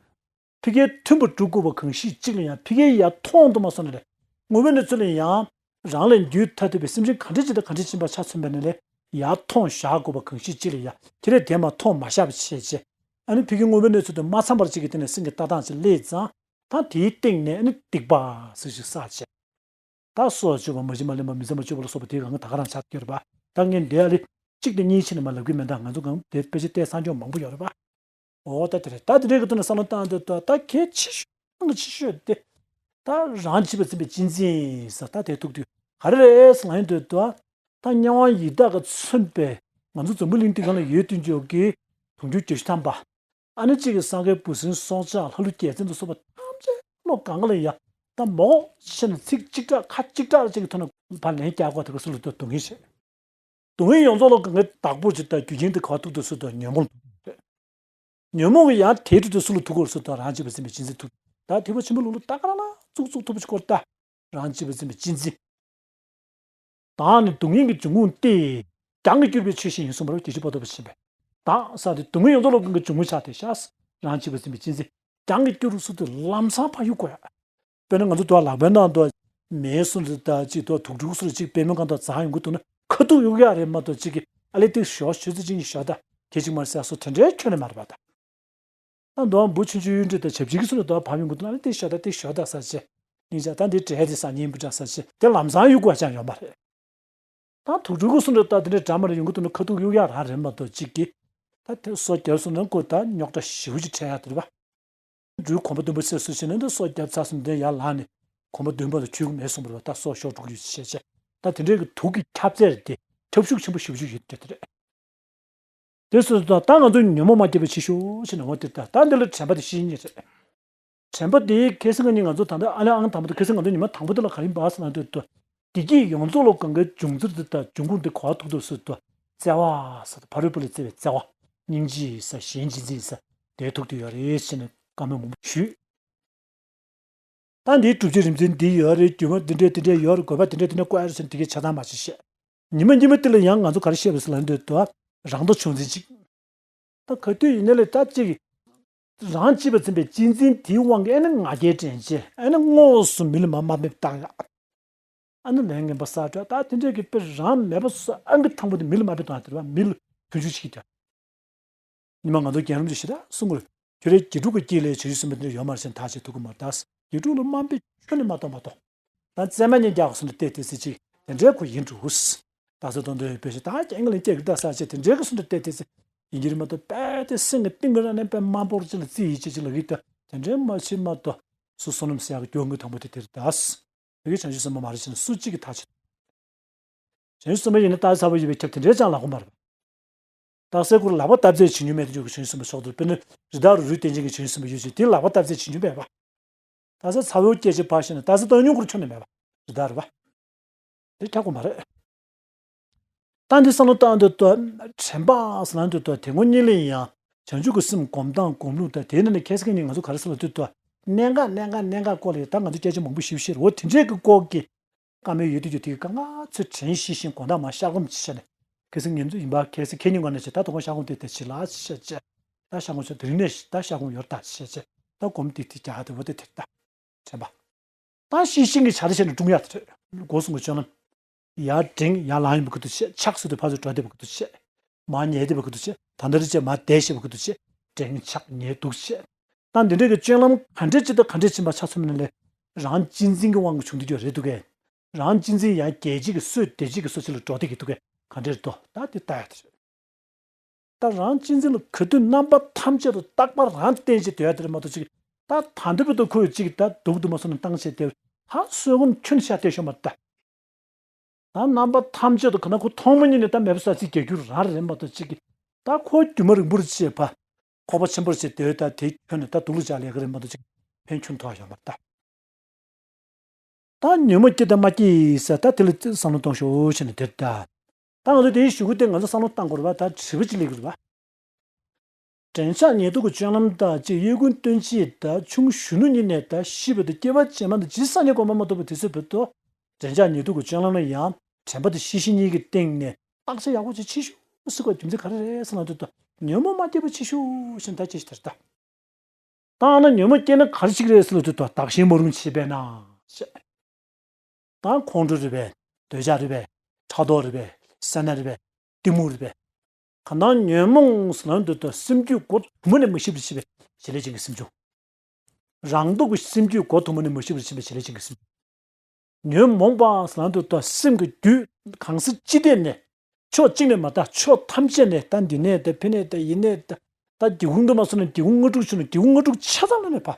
ཕ་གིར་མཐུན་པར་སྒྲུབ་དགོས་པ་གང་ཞིག་གཅིག་ལ་ཡང་ཕ་གིར་ཡར་མཐོང་དུ་མ་སོང་ནས་ལས། དངོས་པོའི་གནས་ཚུལ་ལ་ཡང་རང་ལས་རྒྱུད་ཐ་དད་པའི་སེམས་ཅན་ག་འདྲ་ཅིག་དང་ག་འདྲ་ཕྱིན་པ་ཆ་མཚོན་པ་ནས་ལས། ཡར་མཐོང་བཞག་དགོས་པ་གང་ཞིག་གཅིག་ལ་ཡང་དེ་ལས་དེ་མ་མཐོང་མ་བཞག་པ་བྱས་བྱས། ཨ་ནི་ཕ་གིའི་དངོས་པོའི་གནས་ཚུལ་དུ་མ་ཚང་བར་གཅིག་གི་སྟེང་ནས་སེམས་ཀྱི་ལྟ་སྟངས་ཅིག་སླེབས་ཙང་། ད་དེའི་སྟེང་ནས་ཨ་ནི་སྡིག་པ་ཟེར་ཞིག་བསགས་བྱས། ད་སྲོག་གཅོད་པ། མ་བྱིན་པ་ལེན་པ། མི་བསམ་པ་སྤྱོད་པ་ལ་སོགས་པ་དེའི་སྒང་ག་ད་ག་རང་ཆགས་ཀྱི་ཡོད་རེད་པ། ད་ངས་འདི་ཨ་ལི་གཅིག་དང་གཉིས་ཕྱིན་ནས་མ་ལབ་ཀྱི་མེད། ད་ང་ཚོ་གང་དེ་དཔེ་ཆ་བལྟས་སང་སྐྱོང་མང་པོ་ཡོད་རེད་པ། འོ་ད་དེ་རེད། ད་དེ་འདྲའི་གི་ཐོག་ནས་བསམ་བློ་བཏང་དུས་ད་ད་གལ་ཆེ་ཤོས་ནང་གི་ཆེ་ཤོས་དེ། ད་རང་བྱིས་པ་འཛིན་པའི་གཅེས་འཛིན་ཟེར་ད་དེ་ཐུག་དུས་ག་རེ་རེད་ཟེར་ལབ་ཡོང་དུས་ད། ད་དམྱལ་བ་ཡི་དྭགས་ཀྱིས་མཚོན་པའི་ང་ཚོ་འཛམ་བུ་གླིང་འདི་སྒང་ལ་ཡོད་དུས་འཇོག་གི་དུང་ཕྱུར་བརྒྱད་ཅུ་ཐམ་པ། ཨ་ནི་གཅིག་གི་སངས་རྒྱས་འབུ་སྲིན་སྲོག་ཆགས་ལྷ་ཀླུ་རྒྱལ་མཚན་དང་སོགས་པ་ཐམས་ཅད་བློ་གང་ག་ལ་ཡ། ད་མོག་ཆེ་ན་ཚིག་གཅིག་གྲགས་ཁ་གཅིག་གྲགས་ཅིག་གི་ཐོག་ནས་ཕར་ལན་རྒྱག་དགོས་དེ་ག་སུ་ལ་ཐུག་སྡུག་བསྔལ་ཆེ། སྡུག་བསྔལ་ཡོངས་རྫོགས་ལ་གང་གའི་བདག་པོ་ཅིག་དང་རྒྱུ་རྐྱེན་དེ་ག་བ་ཐུག་དུས་སུ་དང་ཉོན་མོངས་ལ་ཐུག་དུས། ཉོན་མོངས་ཀྱི་ཡང་དེའི་ཁྲོད་དུ་སུ་ལ་ཐུག་དགོས་སུ་དང་རང་བྱིས་པ་འཛིན་པའི་གཅེས་འཛིན་ཐུག་ད་ཐེག་པ་ཆེན་པོའི་ལུགས་ལ་ད་ག་རང་ལ་ཙུག་ཙུག་ཐུག་པ་ཅིག་སྐོར་ད། རང་བྱིས་པ་འཛིན་པའི་གཅེས་འཛིན། བདག་ནི་སྡུག་བསྔལ་གྱི་འབྱུང་ཁུངས་ཏེ། རྒྱང་གིས་བསྐྱུར་བའི་ཆོས་བཞིན་ཡིན་གསུངས་པ་རེད། བརྒྱད་ཅུ་པོ་ཏོ་བ་ཆེན་པོས། བདག་ཟེར་དེ་སྡུག་བསྔལ་ཡོངས་རྫོགས་ལ་ཀུན་གྱི་འབྱུང་ཁུངས་ཆགས་ཏེ་ཤག་རང་བྱིས་པ་འཛིན་པའི་གཅེས་འཛིན། རྒྱང་གིས་བསྐྱུར་སུ་དེ་ལམ་སང་ཕར་གཡུག་དགོས་ཡ། དཔེར་ན་ང་ཚོ་དུ་ལག་པའི་ནང་དུ་མེ་སུ་འདི་ལྟ་ཅིག་དུ་དུག་སྦྲུལ་སུ་ཅིག་པད་མོ་གང་དུ་འཛག་ཡོང་གི་འདུག་ན་ཁ་ཐུག་གཡུག་ཡ་རེད་མ་གཏོགས་ཅིག་གིས་ཨ་ལེ་ཏིག་ཞོག་ཆུ་ཚོད་གཅིག་གཉིས་ཞོག་ད་དེ་ཅིག་མར་ཟེར་སོ་དེ་འདྲའི་ཁྱོན་ནས་མ་རེད་པ་ད། ད་མདོ་བ་འབུ་ཆུང་ཆུང་གཡུ་འབྲུག་དང་ཆབ་ཆིག་གི་སུ་ལ་དོ་བ་ཕབ་ཡོང་གི་འདུག་ན་ཨ་ལེ་ཏིག་ཞོག་ད་ཏིག་ཞོག་ད་ཟེར་ཅེ། སྙིང་རྗེ་ད་འདི་འབྲས་དེ་ཟ་སྙིང་པོ་འདྲ་ཟེར་ཅེ་དེ་ལམ་སང་གཡུག་དགོས་ཅང་ཡོད་མ་རེད། ད་དུག་སྦྲུལ་གུ་སུ་འདྲ་ད་དེ་འདྲའི་འདྲ་མ་རེད་ཡོང་གི་འདུག་ན་ཁ་ཐུག་གཡུག་ཡག་རང་རེད་མ་གཏོགས་གཅིག་གིས། ད་དེ་སོ་བརྒྱབ་སོང་ན་ཁོ་ད་རྙོག་དྲ་ཞེ་པོ་ཅིག་འཕྲད་ཡག་དེ་རེད་པ། སྦྲུལ་གོམ་པ་བདུན་པ་ཚེ་སུ་ཕྱིན་ན་འདི་སོ་བརྒྱབ་ཚར་སོང་འདི་ཡར་ལངས་ནས་གོམ་པ་བདུན་པ་ལ་འཁྱུད་གི་མེད་གསུངས་པ་རེད་པ། ད་སོ་ཤོར་འགྲོ་གི་ཡོད་ཅེས་བྱས་བྱས་ད་དེ་འདྲའི་གི་དུག་གི་ཁྱབ་ཚད་དེ་ཁྱབ་ཤུགས་ཆེན་པོ་ཞེ་པོ་ཅིག་ཡོད་དེ་དེ་རེད། དེ་སོ་སོ་ད་ང་ཚོ་ཉོན་མོངས་མ་སྐྱེས་པ་ཕྱི་ཤོག་ཕྱི་ནང་བ་དེ་ད་ད་འདི་ལ་དྲན་པ་དེ་ཤེས་ཉེ་རེད། དྲན་པ་དེ་ཁ་སང་ང་གཉིས་ང་ཚོ་ད་ལྟ་ཨ་ལེ་ཨང་དང་པོ་དེ་ཁ་སང་ང་ཚོ་ཉི་མ་དང་པོ་དེ་ལ་ག་རེ་ཡིན་པ་ཟེར་ན་དུས་དུ། བདེ་སྐྱིད་ཡོངས་རྫོགས་ལ་གང་གའི་འབྱུང་རྩིར་དེ་དང་འབྱུང་ཁུངས་དེ་གོ་བ་ཐུག་ཐུག་སུ་དུ་བརྩེ་བ་ཟེར་དུ་ཕ་རོལ་པོ་ལ་བརྩེ་བའི་བརྩེ་བ་སྙིང་རྗེ་ཟེར་གཞན་གཅེས་འཛིན་ཟེར་དེ་ཐུག་དུ་ཡོད་རེད་ཟེར་ནས་བཀའ་མོལ་མང་པོ་ཞུས། ད་འདིའི་སྒྲུབ་བྱེད་རིམ་འཛིན་འདི་ཡོད་རེད། སྒྱུ་མ་འདི་འདྲས་འདི་འདྲས་ཡོད་རེད། དགོས་པ་འདི་འདྲས་འདི་འདྲས་བཀོད་ཡ་རེད་ཟེར་ནས་དེ་གའི་ཆ་ཚང་མ་ཞིག་བཤད། ཉི་མ་ཉི་མ་དེ་ལ་ཡང་ང་ཚོ་ག་རེ་བཤད་པ་ཟེར་ལབ་འདོད་དོ། རང་ལྟ་ཕྱོགས་འཛིན་ཅིག་ད་ག་དུས་ཡིན་ནའི་ལས་ད་ཅིག་རང་གཅེས་པར་འཛིན་པའི་གཅེས་འཛིན་དེའི་དབང་གིས་ཨ་ནི་ང་རྒྱལ་དྲན་བྱས་ཨ་ནི་དངོས་སུ་མི་ལ་མ་དམའ་འབེབས་བཏང་ཡ། ཨ་ནི་ལས་ངན་པ་བསགས་འགྲོ་ད་དེ་འདྲས་ཀྱི་དཔེ་རང་མེད་པ་སོ་ཨང་གི་དང་པོ་དེ་མི་ལ་དམའ་འབེབས་བཏང་ཡ་དེ་རེད་པ། མི་ལ་ཕུལ་འཇུག་བྱེད་ཀྱི་དེ། ཉི་མ་ང་ཚོ་རྒན་རབས་ཀྱི་ཞེ་དྲག་གསུང་གི་རེད། ཁྱོད་རའི་དགེ་ཕྲུག་གི་དཀྱིལ་ལས་བྱང་ཆུབ་སེམས་དཔའ་འདི་འདྲ་ཡོད་མ་རེད་ཟེར་ནས་ཐག་བཅད་ཐུབ་ཀྱི་མ་རེད་ད། དགེ་ཕྲུག་ལ་དམའ་འབེབས་ཁྱོན་ནས་མ་གཏོང་མ་གཏོང་། ད་བཙས་མ་ཉེས་རྒྱག་གི་སོང་འདྲ་བལྟས་བལྟས་ཟེར་ཅིག་དེ་འདྲའི་ཁོ་ཡིན་འགྲོ། ད་ཚོད་གཏོང་འདོད་ཡོད་པའི་ཞེ་ད་རྐྱེན་ངན་ལ་སྐྱེ་གི་ད་ས་ཆེ་དེ་འདྲའི་གི་སོང་འདྲ་བལྟས་བལྟས་ཟེར་ཡིན་གྱི་རེད་མ་གཏོགས་དཔེ་དེ་སེམས་ཀྱི་གཏིང་གི་རང་ནས་དཔེ་དམའ་འབོར་ཅིག་ལ་རྩིས་ཡིད་ཆེས་ཅིག་ལ་གི་ད་དེ་འདྲའི་མ་བྱེད་མ་གཏོགས་སུ་བསོད་ནམས་ཟེར་ཡག་གི་སྐྱོ་ངལ་དང་པོ་དེ་དེ་རེད་ད། དེ་གི་བྱང་ཆུབ་སེམས་དཔའ་མ་རེད་ཟེར་ན་སུ་གཅིག་གིས་ཐག་བཅད། བྱང་ཆུབ་སེམས་དཔའ་ཡིན་ན་རྟགས་ཚ་བོ་ཡོད་པའི་ཁྱབ་དེ་འདྲའི་ཅང་ལ་ཁོ་མ་རེད། རྟགས་གསལ་ཁོར་ལག་པ་བཏབ་རྩེད་བྱེད་མྱོང་མེད་དུ་འཇུག་གི་བྱང་ཆུབ་སེམས་དཔའ་ཕྱོགས་དུ་དཔེར་ན་རི་དྭགས་རུ་རུའི་རྟེན་ཅན་གྱི་བྱང་ཆུབ་སེམས་དཔའ་ཡོད་ཅིང་དེ་ལག་པ་བཏབ་རྩེད་བྱེད་མྱོང་མེད་པ། རྟགས་གསལ་ཚ་བོའི་སྐད་ཅིག་ཕར་བཤད་ན་རྟགས་གསལ་བཏང་མྱོང་ཁོར་ཁྱོན་ནས་མེད་པ། རི་དྭགས་རེད་པ། དེ་ཁྱབ་ཁོ་མ་རེད། ད་འདི་བསམ་བློ་བཏང་འདོད་དོ། དྲན་པ་ཟེར་ན་འདོད་དོ་དེ་ངོ་གཉིས་ལས་ཡང་བྱང་ཆུབ་ཀྱི་སེམས་སྒོམ་སྟངས་སྒོམ་ལུགས་དང་དེའི་ནང་ནས་ཁ་སང་ནས་ང་ཚོ་ག་རེ་ཟེར་ལབ་འདོད་དོ། གནད་འགག་གནད་འགག་གནད་འགག་སྐོར་ལ་ཡང་ད་ང་ཚོ་སྐད་ཆ་མང་པོ་ཞིག་བཤད་རེད། འོ་དེ་འདྲའི་གི་སྐོར་གྱི་བཀའ་མོལ་ཡོད་དུས་ཀྱི་དེ་གི་གང་ག་ཚོད་དྲན་ཤེས་ཤིང་དགོང་དག་མ་ཤར་སྒོམ་བྱེད་བྱས་ནས་ཁ་སང་ཉིན་ཚོད་ཡིན་པ་ཁ་སང་ཁེ་ཉིན་ག་ནས་བྱས་ད་དོ་དགོང་ཤར་སྒོམ་དེ་དེ་བྱེད་ལ་བྱེད་བྱས་ད་ཤར་སྒོམ་བྱས་དེ་རིང་ནས་ད་ཤར་སྒོམ་ཡོད་ད་བྱེད་བྱས་ད་སྒོམ་དེ་དེ་རྒྱག་དེ་འོ་དེ་དེ་ད་དྲན་པ། ད་ཤེས་ཤིང་གི་བྱ་རེ་བྱས་ནས་སྒྲུང་ཡག་དེ་རེད། སྒོ་གསུམ་གྱི་སྤྱོད་ལམ། ཡར་འགྲེང་ཡར་ལངས་ཡིན་པ་ཁུ་ཐུག་བྱས། ཆགས་སུ་དེ་ཕར་ཚུར་འགྲོ་བསྡད་པ་ཁུ་ཐུག་བྱས། མར་ཉལ་བསྡད་པ་ཁུ་ཐུག་བྱས། ད་ལྟ་རེ་བྱས་མར་བསྡད་བཞག་པ་ཁུ་ཐུག་བྱས། འགྲེང་ཆགས་ཉལ་འདུག་བྱས། ད་འདི་འདྲའི་གི་སྤྱོད་ལམ་ག་འདྲས་ཅིག་དང་ག་འདྲས་ཕྱིན་པ་ཆ་མཚོན་ན་ལས། རང་གཅེས་འཛིན་གྱི་དབང་གིས་བྱུང་བསྡད་ཀྱི་རེད་འདུག་གས། རང་གཅེས་འཛིན་ཡང་རྒྱལ་གཅེས་ཀྱི་སྲོལ་དེ་གཅིག་གི་སྲོལ་ཆེད་ལ་འགྲོ་བསྡད་ཀྱི་འདུག་གས། ག་འདྲས་རེད་དོ་ད་དེ་ལྟ་ཡག་དེ་རེད། ད་རང་གཅེས་འཛིན་ལ་ག་དུས་རྣམ་པ་ཐམས་ཅད་དུ་རྟག་པར་རང་བསྟེན་བྱས་སྡོད་ཡ་དེ་རེད་མ་གཏོགས་ཅིག་ད་ད་འདི་བུ་དང་ཁོས་ཅིག་ད་སྡུག་ཏུ་མ་སོང་ན་བཏང་བྱས་ཏེ་ཧ་བསོད་སྒོམ་ཁྱོན་ཆ་དེ་ཤོ་མ་ད། ད་རྣམ་པ་ཐམས་ཅད་དུ་ག་ན་ཁོ་ཐོག་མ་ཉིད་ནས་ད་མེད་པ་ས་ཚིག་རྒྱག་རྒྱུ་རང་རེད་མ་གཏོགས་ཅིག་ད་ཁོ་རྒྱུ་མ་རིང་པོར་བྱས་པ་ཁོག་པ་ཆེན་པོར་བྱས་སྡོད་ད་དེ་ཁྱོན་ནས་ད་སྡུག་ལ་བྱ་ལས་ཀ་རེད་མ་གཏོགས་ཅིག་ཕན་ཁྱོན་ཐོགས་ཡོད་མ་ད། ད་ཉོན་མོངས་སྐྱེ་དང་མ་སྐྱེ་ཟེར་ད་དེ་ལ་བསམ་བློ་གཏོང་ཤོག་བྱས་ནས་དེར་ད། ད་ང་ཚོ་དེའི་གཞུག་གུ་དེ་ང་ཚོ་བསམ་བློ་བཏང་དགོས་རེད་པ། ད་དྲི་བ་ཅིག་སླེབས་ཀྱི་རེད་པ། འགྲེང་ཆགས་ཉལ་འདུག་གི་སྤྱོད་ལམ་དང་གཅིག་གཡོ་ཀུན་སྟོན་བྱེད་དང་ཆུང་གཞོན་ནུ་ཉིད་ནས་ད་ཤི་བ་དང་སྐྱེ་བ་ཕྱི་མ་དང་ཇི་སྲིད་སངས་རྒྱས་གོ་འཕང་མ་ཐོབ་པ་དེ་ཚོའི་བར་དུ་ དྲན་འཆར་ཉེ་དུ་གི་སྤྱོད་ལམ་ལ་ཡང་དྲན་པ་དང་ཤེས་བཞིན་གཉིས་ཀྱི་སྟེང་ནས་བརྟག་དཔྱད་ཡག་པོ་ཅིག་བྱེད་ཤོག་ཟེར་དགོས་རྒྱུ་མཚན་ག་རེ་རེད་ཟེར་ལབ་དུས་ད་ཉོན་མོངས་མ་སྐྱེས་པ་བྱེད་ཤོག་ཞེས་ད་ཅི་ཞིག་དེར་ད། ད་ན་ཉོན་མོངས་སྐྱེས་ན་ག་རེ་བྱེད་ཀྱི་རེད་ཟེར་ལབ་དུས་ད་བདག་གཞན་མ་རུངས་བྱེད་པས་ན་ཞེས། ད་ཁོང་ཁྲོ་རེད་པས། འདོད་ཆགས་རེད་པས། ཕྲག་དོག་རེད་པས། སེར་སྣ་རེད་པས། གཏི་མུག་རེད་པས། གང་ལྟར་ཉོན་མོངས་ཟེར་ལབ་དུས་ད་སེམས་རྒྱུད་སྒོ་དུ་མ་ནས་མ་ཞིབ་རུ་ཕྱེ་བའི་བྱེད་ལས་ཅན་གྱི་སེམས་བྱུང་། རང་སྟོབས་ཀྱི་སེམས་རྒྱུད་སྒོ་དུ་མ་ནས་མ་ཞིབ་རུ་ཕྱེ་བའི་བྱེད་ལས་ཅན་གྱི་སེམས་བྱུང་། ཉོན་མོངས་པ་ཟེར་ལབ་དུས་ད་སེམས་ཀྱི་རྒྱུད་གང་ས་ཅི་ཐད་ནས་ཕྱོགས་གཅིག་ནས་མ་ད་ཕྱོགས་ཐམས་ཅད་ནས་ད་འདི་ནས་ད་ཕི་ནས་ད་ཡིན་ནས་ད་ད་སྒེའུ་ཁུང་དུ་མ་སོང་ནས་སྒེའུ་ཁུང་ལྔ་དྲུག་ཕྱེ་ནས་སྒེའུ་ཁུང་ལྔ་དྲུག་ཆ་ཚང་ལ་ནས་ཕ།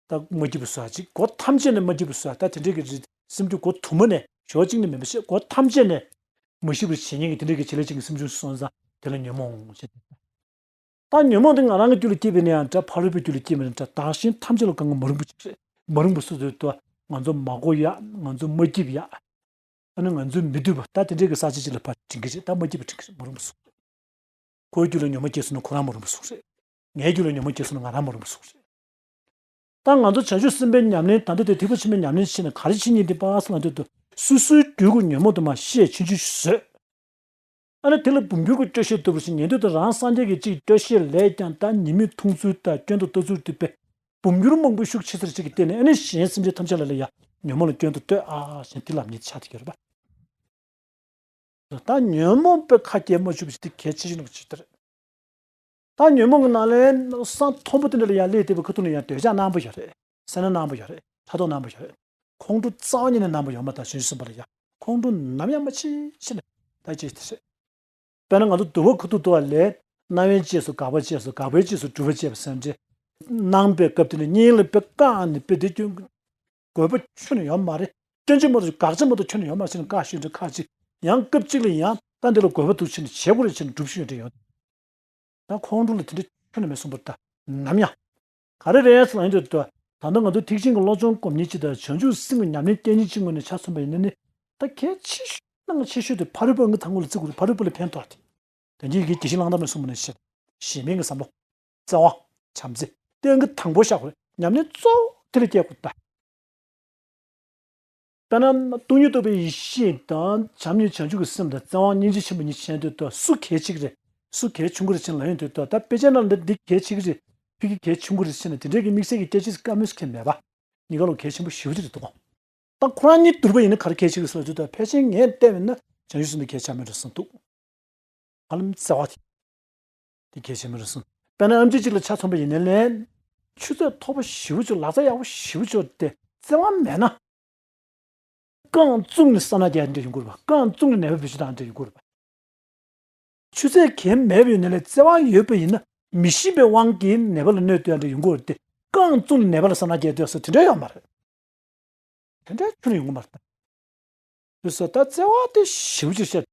ད་མ་སྐྱིད་པ་བཟོ་ཡ་ཅིག་སྒོ་ཐམས་ཅད་ནས་མ་སྐྱིད་པ་བཟོ་ཡ་ད་དེ་འདྲའི་གི་རིགས་སེམས་རྒྱུད་སྒོ་དུ་མ་ནས་ཕྱོགས་གཅིག་ནས་མེད་པ་ཞིག་སྒོ་ཐམས་ཅད་ནས་མ་ཞིབ་པར་བྱེད་མཁན་གྱི་དེ་འདྲའི་གི་བྱེད་ལས་ཅན་གྱི་སེམས་བྱུང་སོང་ཙང་དེ་ལ་ཉོན་མོངས་ཞེས། ད་ཉོན་མོངས་དེ་ང་རང་གི་རྒྱུད་ལ་སྐྱེས་པ་ཡིན་ན་ཡང་འདྲ་ཕ་རོལ་པོའི་རྒྱུད་ལ་སྐྱེས་པ་ཡིན་ན་འདྲ་བདག་གཞན་ཐམས་ཅད་ལ་གང་ག་མ་རུང་བ་ཅིག་རེད། མ་རུང་བ་སུ་ཟེར་དུས་ང་ཚོ་མ་གོ་ཡ་ང་ཚོ་མ་སྐྱིད་པ་ཡ། ཨ་ནི་ང་ཚོའི་མི་འདོད་པ་ད་དེ་འདྲའི་གི་ས་ཆ་ཅིག་ལ་ཕར་དྲན་གི་རེད། ད་མ་སྐྱིད་པ་དྲན་གི་རེད། མ་རུང་བ་སུ་རེད། ཁོའི་རྒྱུད་ལ་ཉོན་མོངས་སྐྱེས་སོང་ན་ཁོ་རང་མ་རུང་བ་སུ་རེད། ངའི་རྒྱུད་ལ་ཉོན་མོངས་སྐྱེས་སོང་ན་ང་རང་མ་རུང་བ་སུ་རེད། ད་ང་ཚོ་བྱང་ཆུབ་སེམས་དཔའི་ཉམས་ལེན་ད་ལྟ་དེ་ཐེག་པ་ཆེན་པོའི་ཉམས་ལེན་བྱེད་ན་ག་རེ་བྱེད་སྙིང་འདོད་པ་ཟེར་ལབ་དུས་སོ་སོའི་རྒྱུད་ཀྱི་ཉོན་མོངས་དུ་མ་ཤས་ཆུང་ཆུང་ཞིག་བཟོས། ཨ་ནི་དེ་ལ་འབུམ་འགྱུར་གྱི་སྐྱོ་ཤས་ལྟ་བུ་ཞིག་ཉན་དུས་ད་རང་སངས་རྒྱས་ཀྱི་གཅིག་སྐྱོ་ཤས་ལས་ཀྱང་ད་ཉེས་དམིགས་མཐོང་ཚུལ་དང་སྐྱོན་དུ་ལྟ་ཚུལ་དེ་དཔེ་འབུམ་འགྱུར་མང་པོ་ཤུགས་ཆེ་ས་ཞིག་གི་སྟེང་ནས་ཨ་ནི་གཞན་སེམས་ཅན་ཐམས་ཅད་ལ་ལ་ཡ་ཉོན་མོངས་ལ་སྐྱོན་དུ་ལྟོས་ཨ་ཞེས་དེ་ལམ་ཉེས་ཆགས་དེ་གྱུར་པ། ད་ཉོན་མོངས་པའི་ཁ་སྐྱེལ་མ་བཅུག་པ་ཞིག་དེ་གལ་ཆེ་ཤོས་ནང་ཆེ་དེ་རེད། ད་ཉོན་མོངས་ཀྱི་ནང་ལས་ས་མཐོན་པོ་དེ་འདྲ་ལ་ཡར་སླེབས་བསྡད་པའི་ཁ་ཐུག་ལ་ཡང་འདོད་ཆགས་རྣམ་པ་ཡོད་རེད། སེར་སྣ་རྣམ་པ་ཡོད་རེད། ཕྲག་དོག་རྣམ་པ་ཡོད་རེད། ཁོང་ཁྲོ་རྩ་བ་ཉིད་ནས་རྣམ་པ་ཡོད་མ་ཐག་ཞིང་གསུམ་པ་ལ་ཡང་ཁོང་ཁྲོ་ནམ་ཡང་མ་མཆིས་ཕྱིན་ནས་ད་ཅི་དེ་རེད། དཔེར་ན་ང་ཚོ་དུ་བ་ཁ་ཐུག་ཏུ་བ་ལས་རྣ་བའི་རྗེས་སུ་དགག་པ་སྐྱེས་སོ། དགག་པའི་རྗེས་སུ་སྒྲུབ་པ་སྐྱེས་པ་སེམས་ཅན་སྣང་བའི་སྐབས་དེ་ནས་སྙིང་ལ་དཔེ་བཀག་ནས་དཔེ་དེ་སྐྱོན་དགོས་པ་ཁྱོན་ནས་ཡོད་མ་རེད། སྐྱོན་ཅི་མ་གཏོགས་དགག་ཅི་མ་གཏོགས་ཁྱོན་ནས་ཡོད་མ་རེད་ཟེར་ནས་བཀག་ཤོས་འདྲ་ཁག་ཅིག་ཡང་སྐབས་གཅིག་ལ་ཡང་ད་འདི་ལ་དགོས་པ་འདུག་ཕྱིན་ནས་བྱེད་དགོས་རེད་ཕྱིན་ནས་སྒྲུབ་ཤོས་འདྲ་ཡོད། ད་ཁོང་ཁྲོ་ལ་དེ་འདྲ་ཁྱོན་ནས་མེད་གསུངས་པར་ད་ནམ་ཡང་། ག་རེ་རེད་ཟེར་ལབ་ཡོང་དུས་ད་ད་ལྟ་ང་ཚོ་ཐེག་ཆེན་གྱི་སློབ་སྦྱོང་སྒོམ་མཁན་ཅིག་དང་བྱང་ཆུབ་སེམས་ཀྱི་ཉམས་ལེན་སྐྱེལ་མཁན་ཅིག་ངོས་ནས་ཆ་མཚོན་པ་ཡིན་ན་ནི་ད་གལ་ཆེ་ཤོས་ནང་ཆེ་ཤོས་དེ་ཕ་རོལ་པོའི་ཨང་ཀི་དང་པོ་ལ་བརྩི་དགོས་རེད། ཕ་རོལ་པོ་ལ་ཕན་ཐོགས་ཏེ། དོན་གྱི་ཡི་གེ་དགེ་བཤེས་གླང་དར་མས་གསུངས་པ་ནང་བཞིན་གཞན་ཕན་གྱི་བསམ་བློ། བརྩེ་བ། བྱམས་བརྩེ། དེ་ཨང་ཀི་དང་པོ་བཞག་དགོས་རེད། ཉམས་ལེན་གཙོ་བོ་དེ་ལ་སྐྱེལ་དགོས་རེད་ད། དཔེར་ན་སྟོང་ཉིད་རྟོགས་པའི་ཡེ་ཤེས་དང་བྱམས་སྙིང་བྱང་ཆུབ་ཀྱི་སེམས་དང་བརྩེ་བ་སྙིང་རྗེ་ཆེན་པོ་གཉིས་ཆེན་དུས་ད་སུ་གལ་ཆེ་གི་རེད། སུ་གལ་ཆུང་གི་རེད་ཅེས་ལབ་ཡོང་དུས་ད་ད་དཔེ་ཆའི་ནང་ལ་འདི་གལ་ཆེ་གི་རེད། ཕ་གི་གལ་ཆུང་གི་རེད་ཅེས་ན་དེ་འདྲའི་གི་དམིགས་བསལ་གྱི་སྐད་ཆ་ཅིག་བཀའ་མོལ་ཟེར་མཁན་མེད་པ། གཉིས་ཀ་ལོ་གལ་ཆེན་པོ་ཞེ་པོ་ཅིག་རེད་འདུག་ད་ཁོ་རང་གཉིས་བསྡུར་བ་ཡིན་ན་ག་རེ་གལ་ཆེ་གི་ཟེར་ལབ་དུས་ད་ཕལ་ཆེར་ངས་བལྟས་པ་ཡིན་ན་བྱང་ཆུབ་སེམས་དཔའ་གལ་ཆེ་མེད་འགྲོ་བསམ་འདུག་ཧ་ལམ་བརྩེ་བ་དེ། དེ་གལ་ཆེན་པོ་རེད་གསུངས། དཔེར་ན་ཨེམ་ཆི་གཅིག་ལ་ཆ་མཚོན་པ་ཡིན་ན་ལན། ཆུ་ཚད་མཐོ་པོ་ཞེ་པོ་ཅིག་ལག་རྩལ་ཡག་པོ་ཞེ་པོ་ཅིག་དེ་བརྩེ་བ་མེད་ན། རྐང་བཙུགས་ནས་ས་ན་རྒྱག་འདྲ་ཡོང་གི་རེད་པ། རྐང་བཙུགས་ནས་ནད་པ་བེད་སྤྱོད་བཏང་འདྲ་ཡོང་གི་རེད་པ། ཆུ་ཚད་གལ་མེད་པ་ཡིན་ན་ལས་བརྩེ་བ་ཡོད་པ་ཡིན་ན་མི་ཤེས་པའི་དབང་གིས་ནད་པ་ལ་གནོད་སྡོད་འདྲ་ཡོང་གི་རེད་དེ། རྐང་བཙུགས་ནས་ནད་པ་ལ་ས་ན་རྒྱག་འདོད་སོ་དེ་འདྲ་ཡོད་མ་རེད། དེ་འདྲའི་ཁྱོན་ཡོང་གི་མ་རེད། དུས་སུ་ད་བརྩེ་བ་དེ་ཞེ་པོ་ཅིག་བཤད་